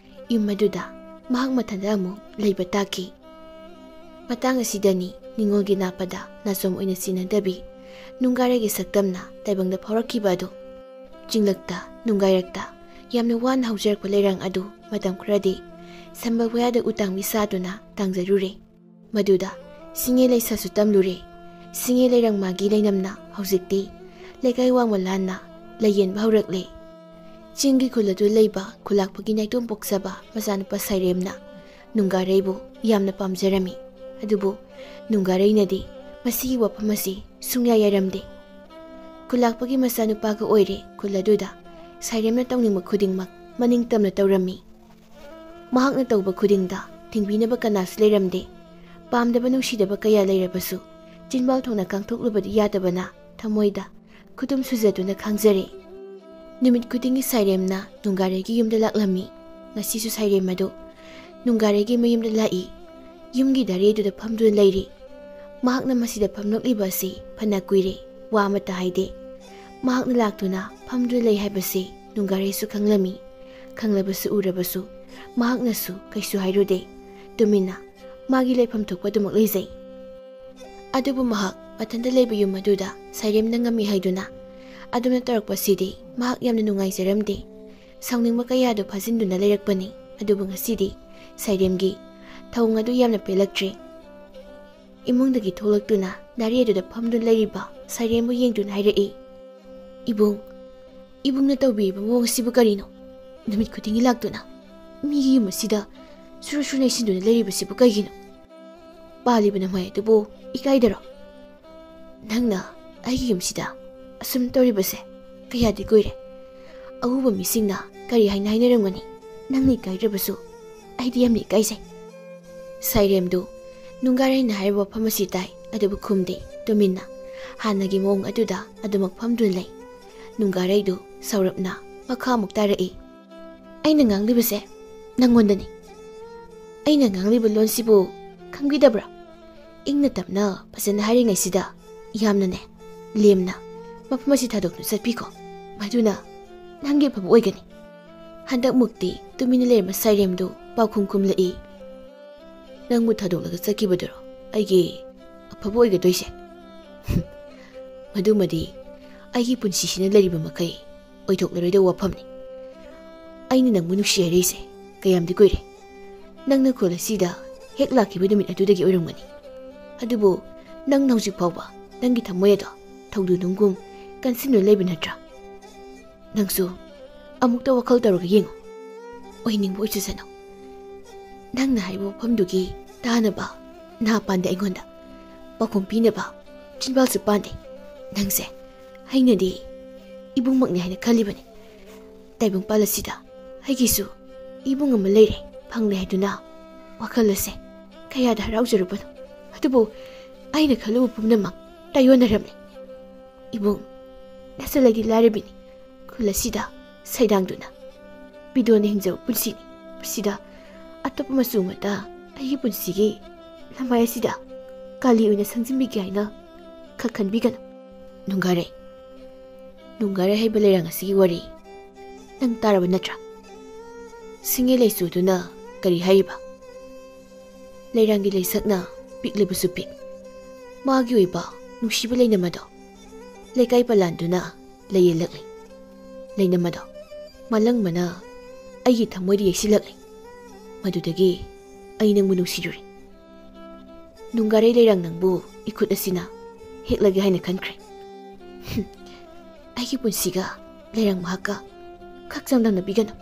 ꯌꯨꯝ ꯑꯗꯨꯗ ꯃꯍꯥꯛ ꯃꯊꯟꯇ ꯑꯃꯨꯛ ꯂꯩꯕ ꯇꯥꯈꯤ꯫ ꯃꯇꯥꯡ ꯑꯁꯤꯗꯅꯤ ꯅꯤꯉꯣꯜꯒꯤ ꯅꯥꯞꯄꯗ ꯅꯥꯆꯣꯝ ꯑꯣꯏꯅ ꯁꯤꯟꯅꯗꯕꯤ ꯅꯨꯡꯒꯥꯔꯩꯒꯤ ꯁꯛꯇꯝꯅ ꯇꯥꯏꯕꯪꯗ ꯐꯥꯎꯔꯛꯈꯤꯕ ꯑꯗꯨ꯫ ꯆꯤꯡꯂꯛꯇ, ꯅꯨꯡꯒꯥꯏꯔꯛꯇ ꯌꯥꯝꯅ ꯋꯥꯅ ꯍꯧꯖꯔꯛꯄ ꯂꯩꯔꯥꯡ ꯑꯗꯨ ꯃꯇꯝ ꯈꯔꯗꯤ ꯁꯝꯕꯜ ꯋꯥꯌꯥꯗ ꯎꯇꯥꯡꯕꯤ ꯁꯥꯗꯨꯅ ꯇꯥꯡꯖꯔꯨꯔꯦ꯫ ꯃꯗꯨꯗ ꯁꯤꯡꯉꯦ ꯂꯩꯁꯥꯁꯨ ꯇꯝꯂꯨꯔꯦ꯫ ꯁꯤꯡꯉꯦ ꯂꯩꯔꯥꯡ ꯃꯥꯒꯤ ꯂꯩꯅꯝꯅ ꯍꯧꯖꯤꯛꯇꯤ ꯂꯩꯀꯥꯏ ꯋꯥꯡꯃ ꯂꯥꯟꯅ ꯂꯩꯌꯦꯟꯕ ꯍꯧꯔꯛꯂꯦ꯫ ꯆꯤꯡꯒꯤ ꯈꯨꯜ ꯑꯗꯨ ꯂꯩꯕ ꯈꯨꯂꯥꯛꯄꯒꯤ ꯅꯥꯏꯇꯣꯝ ꯄꯣꯛꯆꯕ ꯃꯆꯥꯅꯨꯄꯥ ꯁꯥꯏꯔꯦꯝꯅ ꯅꯨꯡꯒꯥꯔꯩꯕꯨ ꯌꯥꯝꯅ ꯄꯥꯝꯖꯔꯝꯃꯤ꯫ ꯑꯗꯨꯕꯨ ꯅꯨꯡꯒꯥꯔꯩꯅꯗꯤ ꯃꯁꯤꯒꯤ ꯋꯥꯐꯝ ꯑꯁꯤ ꯁꯨꯡꯌꯥ ꯌꯥꯔꯝꯗꯦ꯫ ꯈꯨꯂꯥꯛꯄꯒꯤ ꯃꯆꯥꯅꯨꯄꯥꯒ ꯑꯣꯏꯔꯦ ꯈꯨꯜ ꯑꯗꯨꯗ ꯁꯥꯏꯔꯦꯝꯅ ꯇꯧꯅꯤꯡꯕ ꯈꯨꯗꯤꯡꯃꯛ ꯃꯅꯤꯡ ꯇꯝꯅ ꯇꯧꯔꯝꯃꯤ꯫ ꯃꯍꯥꯛꯅ ꯇꯧꯕ ꯈꯨꯗꯤꯡꯗ ꯊꯤꯡꯕꯤꯅꯕ ꯀꯅꯥꯁꯨ ꯂꯩꯔꯝꯗꯦ꯫ ꯄꯥꯝꯗꯕ ꯅꯨꯡꯁꯤꯗꯕ ꯀꯌꯥ ꯂꯩꯔꯕꯁꯨ ꯆꯤꯟꯕꯥꯜ ꯊꯣꯛꯅ ꯀꯥꯡꯊꯣꯛꯂꯨꯕꯗꯤ ꯌꯥꯗꯕꯅ ꯊꯃꯣꯏꯗ ꯈꯨꯗꯨꯝ ꯁꯨꯖꯗꯨꯅ ꯈꯥꯡꯖꯔꯦ꯫ ꯅꯨꯃꯤꯠ ꯈꯨꯗꯤꯡꯒꯤ ꯁꯥꯏꯔꯦꯝꯅ ꯅꯨꯡꯒꯥꯔꯩꯒꯤ ꯌꯨꯝꯗ ꯂꯥꯛꯂꯝꯃꯤ꯫ ꯉꯁꯤꯁꯨ ꯁꯥꯏꯔꯦꯝ ꯑꯗꯨ ꯅꯨꯡꯒꯥꯔꯩꯒꯤ ꯃꯌꯨꯝꯗ ꯂꯥꯛꯏ꯫ ꯌꯨꯝꯒꯤ ꯗꯥꯔꯦꯗꯨꯗ ꯐꯝꯗꯨꯅ ꯂꯩꯔꯤ꯫ ꯃꯍꯥꯛꯅ ꯃꯁꯤꯗ ꯐꯝꯂꯛꯂꯤꯕ ꯑꯁꯤ ꯐꯅ ꯀꯨꯏꯔꯦ, ꯋꯥ ꯑꯃꯠꯇ ꯍꯥꯏꯗꯦ꯫ ꯃꯍꯥꯛꯅ ꯂꯥꯛꯇꯨꯅ ꯐꯝꯗꯨꯅ ꯂꯩ ꯍꯥꯏꯕꯁꯤ ꯅꯨꯡꯒꯥꯔꯩꯁꯨ ꯈꯪꯂꯝꯃꯤ꯫ ꯈꯪꯂꯕꯁꯨ ꯎꯔꯕꯁꯨ ꯃꯍꯥꯛꯅꯁꯨ ꯀꯩꯁꯨ ꯍꯥꯏꯔꯨꯗꯦ꯫ ꯇꯨꯃꯤꯟꯅ ꯃꯥꯒꯤ ꯂꯩꯐꯝ ꯊꯣꯛꯄ ꯑꯗꯨꯃꯛ ꯂꯩꯖꯩ꯫ ꯑꯗꯨꯕꯨ ꯃꯍꯥꯛ ꯃꯊꯟꯇ ꯂꯩꯕ ꯌꯨꯝ ꯑꯗꯨꯗ ꯁꯥꯏꯔꯦꯝꯅ ꯉꯝꯃꯤ ꯍꯥꯏꯗꯨꯅ ꯑꯗꯨꯝꯅ ꯇꯧꯔꯛꯄꯁꯤꯗꯤ ꯃꯍꯥꯛ ꯌꯥꯝꯅ ꯅꯨꯡꯉꯥꯏꯖꯔꯝꯗꯦ꯫ ꯁꯥꯎꯅꯤꯡꯕ ꯀꯌꯥꯗꯨ ꯐꯥꯖꯤꯟꯗꯨꯅ ꯂꯩꯔꯛꯄꯅꯤ꯫ ꯑꯗꯨꯕꯨ ꯉꯁꯤꯗꯤ ꯁꯥꯏꯔꯦꯝꯒꯤ ꯊꯧꯑꯣꯡ ꯑꯗꯨ ꯌꯥꯝꯅ ꯄꯦꯜꯂꯛꯇ꯭ꯔꯦ꯫ ꯏꯃꯨꯡꯗꯒꯤ ꯊꯣꯛꯂꯛꯇꯨꯅ ꯗꯥꯔꯦ ꯑꯗꯨꯗ ꯐꯝꯗꯨꯅ ꯂꯩꯔꯤꯕ ꯁꯥꯏꯔꯦꯝꯕꯨ ꯌꯦꯡꯗꯨꯅ ꯍꯥꯏꯔꯛꯏ, "ꯏꯕꯨꯡ, ꯏꯕꯨꯡꯅ ꯇꯧꯕꯤꯔꯤꯕ ꯃꯑꯣꯡ ꯑꯁꯤꯕꯨ ꯀꯔꯤꯅꯣ? ꯅꯨꯃꯤꯠ ꯈꯨꯗꯤꯡꯒꯤ ꯂꯥꯛꯇꯨꯅ ꯃꯤꯒꯤ ꯌꯨꯝ ꯑꯁꯤꯗ ꯁꯨꯔꯨ ꯁꯨꯔꯨ ꯅꯩꯁꯤꯟꯗꯨꯅ ꯂꯩꯔꯤꯕꯁꯤꯕꯨ ꯀꯩꯒꯤꯅꯣ? ꯄꯥꯜꯂꯤꯕ ꯅꯃꯥꯏ ꯑꯗꯨꯕꯨ ꯏꯀꯥꯏꯗꯔꯣ? ꯅꯪꯅ ꯑꯩꯒꯤ ꯌꯨꯝꯁꯤꯗ ꯑꯁꯨꯝ ꯇꯧꯔꯤꯕꯁꯦ ꯀꯌꯥꯗꯤ ꯀꯨꯏꯔꯦ꯫ ꯑꯎꯕ ꯃꯤꯁꯤꯡꯅ ꯀꯔꯤ ꯍꯥꯏꯅ ꯍꯥꯏꯅꯔꯝꯒꯅꯤ? ꯅꯪꯅ ꯏꯀꯥꯏꯗ꯭ꯔꯕꯁꯨ ꯑꯩꯗꯤ ꯌꯥꯝꯅ ꯏꯀꯥꯏꯖꯩ꯫" ꯁꯥꯏꯔꯦꯝꯗꯨ ꯅꯨꯡꯒꯥꯔꯩꯅ ꯍꯥꯏꯔꯤꯕ ꯋꯥꯐꯝ ꯑꯁꯤ ꯇꯥꯏ, ꯑꯗꯨꯕꯨ ꯈꯨꯝꯗꯦ꯫ ꯇꯨꯃꯤꯟꯅ ꯍꯥꯟꯅꯒꯤ ꯃꯑꯣꯡ ꯑꯗꯨꯗ ꯑꯗꯨꯃꯛ ꯐꯝꯗꯨꯅ ꯂꯩ꯫ ꯅꯨꯡꯒꯥꯔꯩꯗꯨ ꯁꯥꯎꯔꯞꯅ ꯃꯈꯥ ꯑꯃꯨꯛ ꯇꯥꯔꯛꯏ, "ꯑꯩꯅ ꯉꯥꯡꯂꯤꯕꯁꯦ ꯅꯪꯉꯣꯟꯗꯅꯤ꯫ ꯑꯩꯅ ꯉꯥꯡꯂꯤꯕ ꯂꯣꯟꯁꯤꯕꯨ ꯈꯪꯕꯤꯗꯕ꯭ꯔꯥ? ꯏꯪꯅ ꯇꯞꯅ ꯐꯖꯅ ꯍꯥꯏꯔꯤꯉꯩꯁꯤꯗ ꯌꯥꯝꯅꯅꯦ, ꯂꯦꯝꯅ ꯃꯐꯝ ꯑꯁꯤ ꯊꯥꯗꯣꯛꯇꯨꯅ ꯆꯠꯄꯤꯈꯣ꯫ ꯃꯗꯨꯅ ꯅꯪꯒꯤ ꯑꯐꯕ ꯑꯣꯏꯒꯅꯤ꯫ ꯍꯟꯗꯛꯃꯨꯛꯇꯤ ꯇꯨꯃꯤꯟꯅ ꯂꯩꯔꯝꯕ ꯁꯥꯏꯔꯦꯝꯗꯨ ꯄꯥꯎꯈꯨꯝ ꯈꯨꯝꯂꯛꯏ꯫ ꯅꯪꯕꯨ ꯊꯥꯗꯣꯛꯂꯒ ꯆꯠꯈꯤꯕꯗꯨꯔꯣ ꯑꯩꯒꯤ ꯑꯐꯕ ꯑꯣꯏꯒꯗꯣꯏꯁꯦ? ꯃꯗꯨꯃꯗꯤ ꯑꯩꯒꯤ ꯄꯨꯟꯁꯤꯁꯤꯅ ꯂꯩꯔꯤꯕ ꯃꯈꯩ ꯑꯣꯏꯊꯣꯛꯂꯔꯣꯏꯗꯕ ꯋꯥꯐꯝꯅꯤ꯫ ꯑꯩꯅ ꯅꯪꯕꯨ ꯅꯨꯡꯁꯤ ꯍꯥꯏꯔꯛꯏꯁꯦ ꯀꯌꯥꯝꯗꯤ ꯀꯨꯏꯔꯦ꯫ ꯅꯪꯅ ꯈꯨꯜ ꯑꯁꯤꯗ ꯍꯦꯛ ꯂꯥꯛꯈꯤꯕ ꯅꯨꯃꯤꯠ ꯑꯗꯨꯗꯒꯤ ꯑꯣꯏꯔꯝꯒꯅꯤ꯫ ꯑꯗꯨꯕꯨ ꯅꯪꯅ ꯍꯧꯖꯤꯛ ꯐꯥꯎꯕ ꯅꯪꯒꯤ ꯊꯃꯣꯏ ꯑꯗꯣ ꯊꯧꯗꯨꯅꯨꯡꯒꯨꯝ ꯀꯟꯁꯤꯟꯗꯨꯅ ꯂꯩꯕ ꯅꯠꯇ꯭ꯔꯥ? ꯅꯪꯁꯨ ꯑꯃꯨꯛꯇ ꯋꯥꯈꯜ ꯇꯧꯔꯒ ꯌꯦꯡꯉꯨ꯫ ꯑꯣꯏꯅꯤꯡꯕ ꯑꯣꯏꯖꯁꯅꯨ꯫ ꯅꯪꯅ ꯍꯥꯏꯕ ꯋꯥꯐꯝꯗꯨꯒꯤ ꯇꯥꯅꯕ ꯅꯍꯥ ꯄꯥꯟꯗꯦ ꯑꯩꯉꯣꯟꯗ꯫ ꯄꯥꯎꯈꯨꯝ ꯄꯤꯅꯕ ꯆꯤꯟꯕꯥꯜꯁꯨ ꯄꯥꯟꯗꯦ꯫ ꯅꯪꯁꯦ ꯑꯩꯅꯗꯤ ꯏꯕꯨꯡꯃꯛꯅꯤ ꯍꯥꯏꯅ ꯈꯜꯂꯤꯕꯅꯤ꯫ ꯇꯥꯏꯕꯪꯄꯥꯜ ꯑꯁꯤꯗ ꯑꯩꯒꯤꯁꯨ ꯏꯕꯨꯡ ꯑꯃ ꯂꯩꯔꯦ, ꯐꯪꯂꯦ ꯍꯥꯏꯗꯨꯅ ꯋꯥꯈꯜ ꯑꯁꯦ ꯀꯌꯥꯗ ꯍꯔꯥꯎꯖꯔꯨꯕꯅꯣ꯫ ꯑꯗꯨꯕꯨ ꯑꯩꯅ ꯈꯜꯂꯨꯕ ꯄꯨꯝꯅꯃꯛ ꯇꯥꯏꯌꯣꯟꯅꯔꯝꯂꯦ꯫ ꯏꯕꯨꯡ, ꯅꯆꯜ ꯑꯩꯗꯤ ꯂꯥꯏꯔꯕꯤꯅꯤ꯫ ꯈꯨꯜ ꯑꯁꯤꯗ ꯁꯩꯗꯥꯡꯗꯨꯅ ꯄꯤꯗꯣꯟꯅ ꯍꯤꯡꯖꯕ ꯄꯨꯟꯁꯤꯅꯤ꯫ ꯃꯁꯤꯗ ꯑꯇꯣꯞꯄ ꯃꯆꯨ ꯑꯃꯠꯇ ꯑꯩꯒꯤ ꯄꯨꯟꯁꯤꯒꯤ ꯂꯃꯥꯏ ꯑꯁꯤꯗ ꯀꯥꯂꯤ ꯑꯣꯏꯅ ꯁꯪꯖꯤꯟꯕꯤꯒꯦ ꯍꯥꯏꯅ ꯈꯛ ꯈꯟꯕꯤꯒꯅꯨ꯫ ꯅꯨꯡꯒꯥꯔꯩ, ꯅꯨꯡꯒꯥꯔꯩ ꯍꯥꯏꯕ ꯂꯩꯔꯥꯡ ꯑꯁꯤꯒꯤ ꯋꯥꯔꯤ ꯅꯪ ꯇꯥꯔꯕ ꯅꯠꯇ꯭ꯔꯥ? ꯁꯤꯡꯉꯦ ꯂꯩꯁꯨꯗꯨꯅ ꯀꯔꯤ ꯍꯥꯏꯔꯤꯕ? ꯂꯩꯔꯥꯡꯒꯤ ꯂꯩꯁꯛꯅ ꯄꯤꯛꯂꯕꯁꯨ ꯄꯤꯛ, ꯃꯥꯒꯤ ꯑꯣꯏꯕ ꯅꯨꯡꯁꯤꯕ ꯂꯩꯅꯝ ꯑꯗꯣ ꯂꯩꯀꯥꯏ ꯄꯂꯥꯟꯗꯨꯅ ꯂꯩꯌꯦꯜꯂꯛꯂꯤ꯫ ꯂꯩꯅꯝ ꯑꯗꯣ ꯃꯥꯂꯪꯕꯅ ꯑꯩꯒꯤ ꯊꯃꯣꯏꯗ ꯌꯩꯁꯤꯜꯂꯛꯂꯤ꯫ ꯃꯗꯨꯗꯒꯤ ꯑꯩ ꯅꯪꯕꯨ ꯅꯨꯡꯁꯤꯔꯨꯔꯦ꯫ ꯅꯨꯡꯒꯥꯔꯩ ꯂꯩꯔꯥꯡ ꯅꯪꯕꯨ ꯏꯈꯨꯠ ꯑꯁꯤꯅ ꯍꯦꯛꯂꯒꯦ ꯍꯥꯏꯅ ꯈꯟꯈ꯭ꯔꯦ꯫ ꯍꯨꯝ, ꯑꯩꯒꯤ ꯄꯨꯟꯁꯤꯒ ꯂꯩꯔꯥꯡ ꯃꯍꯥꯛꯀ ꯈꯛ ꯆꯥꯡꯗꯝꯅꯕꯤꯒꯅꯨ꯫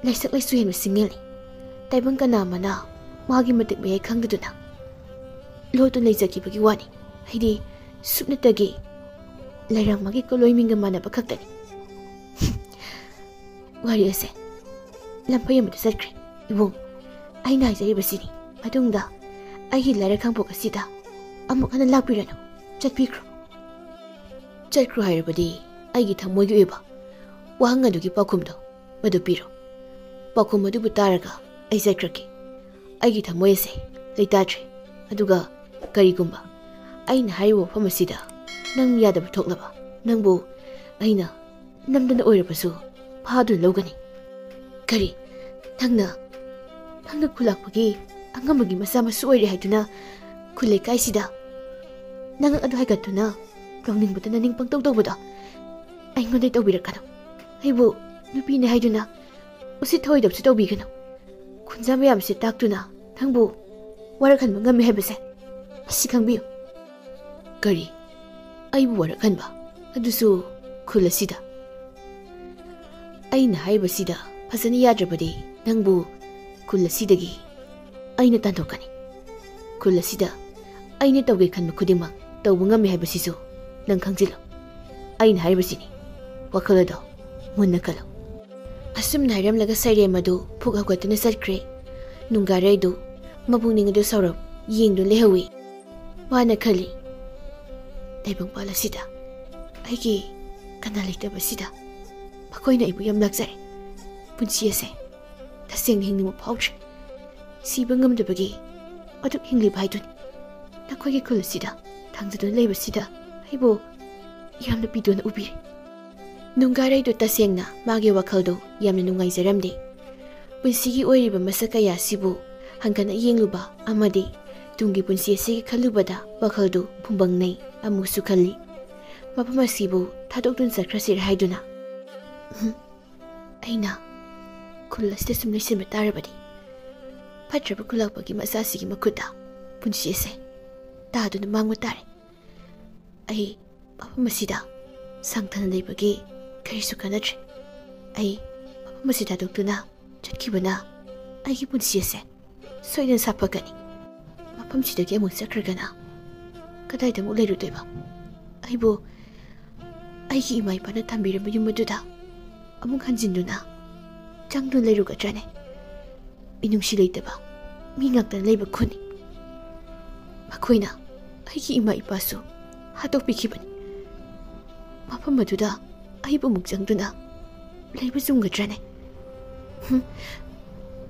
ꯂꯥꯏꯁꯛ ꯂꯥꯏꯁꯨ ꯍꯦꯟꯕ ꯁꯤꯡꯉꯦꯜꯅꯤ꯫ ꯇꯥꯏꯕꯪ ꯀꯅꯥ ꯑꯃꯅ ꯃꯥꯒꯤ ꯃꯇꯤꯛ ꯃꯌꯥꯏ ꯈꯪꯗꯗꯨꯅ ꯂꯣꯠꯇꯨꯅ ꯂꯩꯖꯈꯤꯕꯒꯤ ꯋꯥꯅꯤ꯫ ꯑꯩꯗꯤ ꯁꯨꯞꯅꯇꯒꯤ ꯂꯩꯔꯥꯡ ꯃꯥꯒꯤ ꯀꯣꯂꯣꯏ ꯃꯤꯡꯒ ꯃꯥꯟꯅꯕ ꯈꯛꯇꯅꯤ꯫ ꯋꯥꯔꯤ ꯑꯁꯦ ꯂꯝꯐꯩ ꯑꯃꯗ ꯆꯠꯈ꯭ꯔꯦ꯫ ꯏꯕꯨꯡ, ꯑꯩꯅ ꯍꯥꯏꯖꯔꯤꯕꯁꯤꯅꯤ, ꯃꯇꯨꯡꯗ ꯑꯩꯒꯤ ꯂꯥꯏꯔ ꯈꯥꯡꯄꯣꯛ ꯑꯁꯤꯗ ꯑꯃꯨꯛ ꯍꯟꯅ ꯂꯥꯛꯄꯤꯔꯅꯨ꯫ ꯆꯠꯄꯤꯈ꯭ꯔꯣ꯫ ꯆꯠꯈ꯭ꯔꯣ ꯍꯥꯏꯔꯕꯗꯤ ꯑꯩꯒꯤ ꯊꯃꯣꯏꯒꯤ ꯑꯣꯏꯕ ꯋꯥꯍꯪ ꯑꯗꯨꯒꯤ ꯄꯥꯎꯈꯨꯝꯗꯣ ꯃꯗꯨ ꯄꯤꯔꯣ꯫ ꯄꯥꯎꯈꯨꯝ ꯑꯗꯨꯕꯨ ꯇꯥꯔꯒ ꯑꯩ ꯆꯠꯈ꯭ꯔꯒꯦ꯫ ꯑꯩꯒꯤ ꯊꯃꯣꯏ ꯑꯁꯦ ꯂꯩꯇꯥꯗ꯭ꯔꯦ꯫ ꯑꯗꯨꯒ ꯀꯔꯤꯒꯨꯝꯕ ꯑꯩꯅ ꯍꯥꯏꯔꯤꯕ ꯋꯥꯐꯝ ꯑꯁꯤꯗ ꯅꯪ ꯌꯥꯗꯕ ꯊꯣꯛꯂꯕ, ꯅꯪꯕꯨ ꯑꯩꯅ ꯅꯝꯗꯅ ꯑꯣꯏꯔꯕꯁꯨ ꯐꯥꯗꯨꯅ ꯂꯧꯒꯅꯤ꯫ ꯀꯔꯤ? ꯅꯪꯅ, ꯅꯪꯅ ꯈꯨꯜꯂꯥꯛꯄꯒꯤ ꯑꯉꯝꯕꯒꯤ ꯃꯆꯥ ꯃꯁꯨ ꯑꯣꯏꯔꯦ ꯍꯥꯏꯗꯨꯅ ꯈꯨꯜ ꯂꯩꯀꯥꯏꯁꯤꯗ ꯅꯪ ꯑꯗꯨ ꯍꯥꯏꯒꯠꯇꯨꯅ ꯇꯧꯅꯤꯡꯕꯗ ꯅꯅꯤꯡ ꯄꯪꯇꯧ ꯇꯧꯕꯗꯣ ꯑꯩꯉꯣꯟꯗ ꯇꯧꯕꯤꯔꯛꯀꯅꯨ꯫ ꯑꯩꯕꯨ ꯅꯨꯄꯤꯅꯦ ꯍꯥꯏꯗꯨꯅ ꯎꯁꯤꯠ ꯊꯑꯣꯏꯗꯕꯁꯨ ꯇꯧꯕꯤꯒꯅꯨ꯫ ꯈꯨꯟꯖꯥ ꯃꯌꯥꯝꯁꯦ ꯇꯥꯛꯇꯨꯅ ꯅꯪꯕꯨ ꯋꯥꯔꯛꯍꯟꯕ ꯉꯝꯃꯤ ꯍꯥꯏꯕꯁꯦ ꯃꯁꯤ ꯈꯪꯕꯤꯌꯨ꯫ ꯀꯔꯤ? ꯑꯩꯕꯨ ꯋꯥꯔꯛꯍꯟꯕ? ꯑꯗꯨꯁꯨ ꯈꯨꯜ ꯑꯁꯤꯗ? ꯑꯩꯅ ꯍꯥꯏꯔꯤꯕꯁꯤꯗ ꯐꯖꯅ ꯌꯥꯗ꯭ꯔꯕꯗꯤ ꯅꯪꯕꯨ ꯈꯨꯜ ꯑꯁꯤꯗꯒꯤ ꯑꯩꯅ ꯇꯥꯟꯊꯣꯛꯀꯅꯤ꯫ ꯈꯨꯜ ꯑꯁꯤꯗ ꯑꯩꯅ ꯇꯧꯒꯦ ꯈꯟꯕ ꯈꯨꯗꯤꯡꯃꯛ ꯇꯧꯕ ꯉꯝꯃꯤ ꯍꯥꯏꯕꯁꯤꯁꯨ ꯅꯪ ꯈꯪꯖꯤꯜꯂꯨ꯫ ꯑꯩꯅ ꯍꯥꯏꯔꯤꯕꯁꯤꯅꯤ, ꯋꯥꯈꯜ ꯑꯗꯣ ꯃꯨꯟꯅ ꯈꯜꯂꯨ꯫ ꯑꯁꯨꯝꯅ ꯍꯥꯏꯔꯝꯂꯒ ꯁꯩꯔꯦꯝ ꯑꯗꯨ ꯐꯨꯛ ꯍꯧꯒꯠꯇꯨꯅ ꯆꯠꯈ꯭ꯔꯦ꯫ ꯅꯨꯡꯒꯥꯔꯩꯗꯨ ꯃꯄꯨꯛꯅꯤꯡ ꯑꯗꯨ ꯁꯥꯎꯔꯞ ꯌꯦꯡꯗꯨꯅ ꯂꯩꯍꯧꯏ꯫ ꯃꯥꯅ ꯈꯜꯂꯤ, "ꯇꯥꯏꯕꯪꯄꯥꯜ ꯑꯁꯤꯗ ꯑꯩꯒꯤ ꯀꯅꯥ ꯂꯩꯇꯕꯁꯤꯗ ꯃꯈꯣꯏꯅ ꯑꯩꯕꯨ ꯌꯥꯝ ꯂꯥꯛꯆꯔꯦ꯫ ꯄꯨꯟꯁꯤ ꯑꯁꯦ ꯇꯁꯦꯡꯅ ꯍꯤꯡꯅꯤꯡꯕ ꯐꯥꯎꯗ꯭ꯔꯦ꯫ ꯁꯤꯕ ꯉꯝꯗꯕꯒꯤ ꯑꯗꯨꯛ ꯍꯤꯡꯂꯤꯕ ꯍꯥꯏꯗꯨꯅꯤ꯫ ꯅꯈꯣꯏꯒꯤ ꯈꯨꯜ ꯑꯁꯤꯗ ꯊꯥꯡꯖꯗꯨꯅ ꯂꯩꯕꯁꯤꯗ ꯑꯩꯕꯨ ꯌꯥꯝꯅ ꯄꯤꯗꯣꯅ ꯎꯕꯤꯔꯦ꯫" ꯅꯨꯡꯒꯥꯔꯩꯗꯨ ꯇꯁꯦꯡꯅ ꯃꯥꯒꯤ ꯋꯥꯈꯜꯗꯨ ꯌꯥꯝꯅ ꯅꯨꯡꯉꯥꯏꯖꯔꯝꯗꯦ꯫ ꯄꯨꯟꯁꯤꯒꯤ ꯑꯣꯏꯔꯤꯕ ꯃꯁꯛ ꯀꯌꯥ ꯑꯁꯤꯕꯨ ꯍꯟꯒꯠꯅ ꯌꯦꯡꯂꯨꯕ ꯑꯃꯗꯤ ꯇꯨꯡꯒꯤ ꯄꯨꯟꯁꯤ ꯑꯁꯤꯒꯤ ꯈꯜꯂꯨꯕꯗ ꯋꯥꯈꯜꯗꯨ ꯐꯨꯝꯕꯪꯅꯩ ꯑꯃꯨꯛꯁꯨ ꯈꯜꯂꯤ꯫ ꯃꯐꯝ ꯑꯁꯤꯕꯨ ꯊꯥꯗꯣꯛꯇꯨꯅ ꯆꯠꯈ꯭ꯔꯁꯤꯔ ꯍꯥꯏꯗꯨꯅ꯫ ꯎꯝ, ꯑꯩꯅ ꯈꯨꯜ ꯑꯁꯤꯗ ꯁꯨꯝ ꯂꯩꯁꯤꯟꯕ ꯇꯥꯔꯕꯗꯤ ꯐꯠꯇ꯭ꯔꯕ ꯈꯨꯜꯂꯥꯛꯄꯒꯤ ꯃꯆꯥꯁꯤꯒꯤ ꯃꯈꯨꯠꯇ ꯄꯨꯟꯁꯤ ꯑꯁꯦ ꯇꯥꯗꯨꯅ ꯃꯥꯡꯕ ꯇꯥꯔꯦ꯫ ꯑꯩ ꯃꯐꯝ ꯑꯁꯤꯗ ꯁꯥꯡꯊꯅ ꯂꯩꯕꯒꯤ ꯀꯔꯤꯁꯨ ꯀꯥꯟꯅꯗ꯭ꯔꯦ꯫ ꯑꯩ ꯃꯐꯝ ꯑꯁꯤ ꯊꯥꯗꯣꯛꯇꯨꯅ ꯆꯠꯈꯤꯕꯅ ꯑꯩꯒꯤ ꯄꯨꯟꯁꯤ ꯑꯁꯦ ꯁꯣꯏꯗꯅ ꯁꯥꯐꯒꯅꯤ꯫ ꯃꯐꯝꯁꯤꯗꯒꯤ ꯑꯃꯨꯛ ꯆꯠꯈ꯭ꯔꯒꯅ ꯀꯗꯥꯏꯗ ꯑꯃꯨꯛ ꯂꯩꯔꯨꯗꯣꯏꯕ? ꯑꯩꯕꯨ ꯑꯩꯒꯤ ꯏꯃꯥ ꯏꯄꯥꯅ ꯊꯝꯕꯤꯔꯝꯕ ꯌꯨꯝ ꯑꯗꯨꯗ ꯑꯃꯨꯛ ꯍꯟꯖꯤꯟꯗꯨꯅ ꯆꯪꯗꯨꯅ ꯂꯩꯔꯨꯒꯗ꯭ꯔꯅꯦ? ꯃꯤꯅꯨꯡꯁꯤ ꯂꯩꯇꯕ ꯃꯤ ꯉꯥꯛꯇꯅ ꯂꯩꯕ ꯈꯨꯟꯅꯤ꯫ ꯃꯈꯣꯏꯅ ꯑꯩꯒꯤ ꯏꯃꯥ ꯏꯄꯥꯁꯨ ꯍꯥꯠꯇꯣꯛꯄꯤꯈꯤꯕꯅꯤ꯫ ꯃꯐꯝ ꯑꯗꯨꯗ ꯑꯩꯕꯨ ꯑꯃꯨꯛ ꯆꯪꯗꯨꯅ ꯂꯩꯕ ꯆꯨꯝꯒꯗ꯭ꯔꯅꯦ?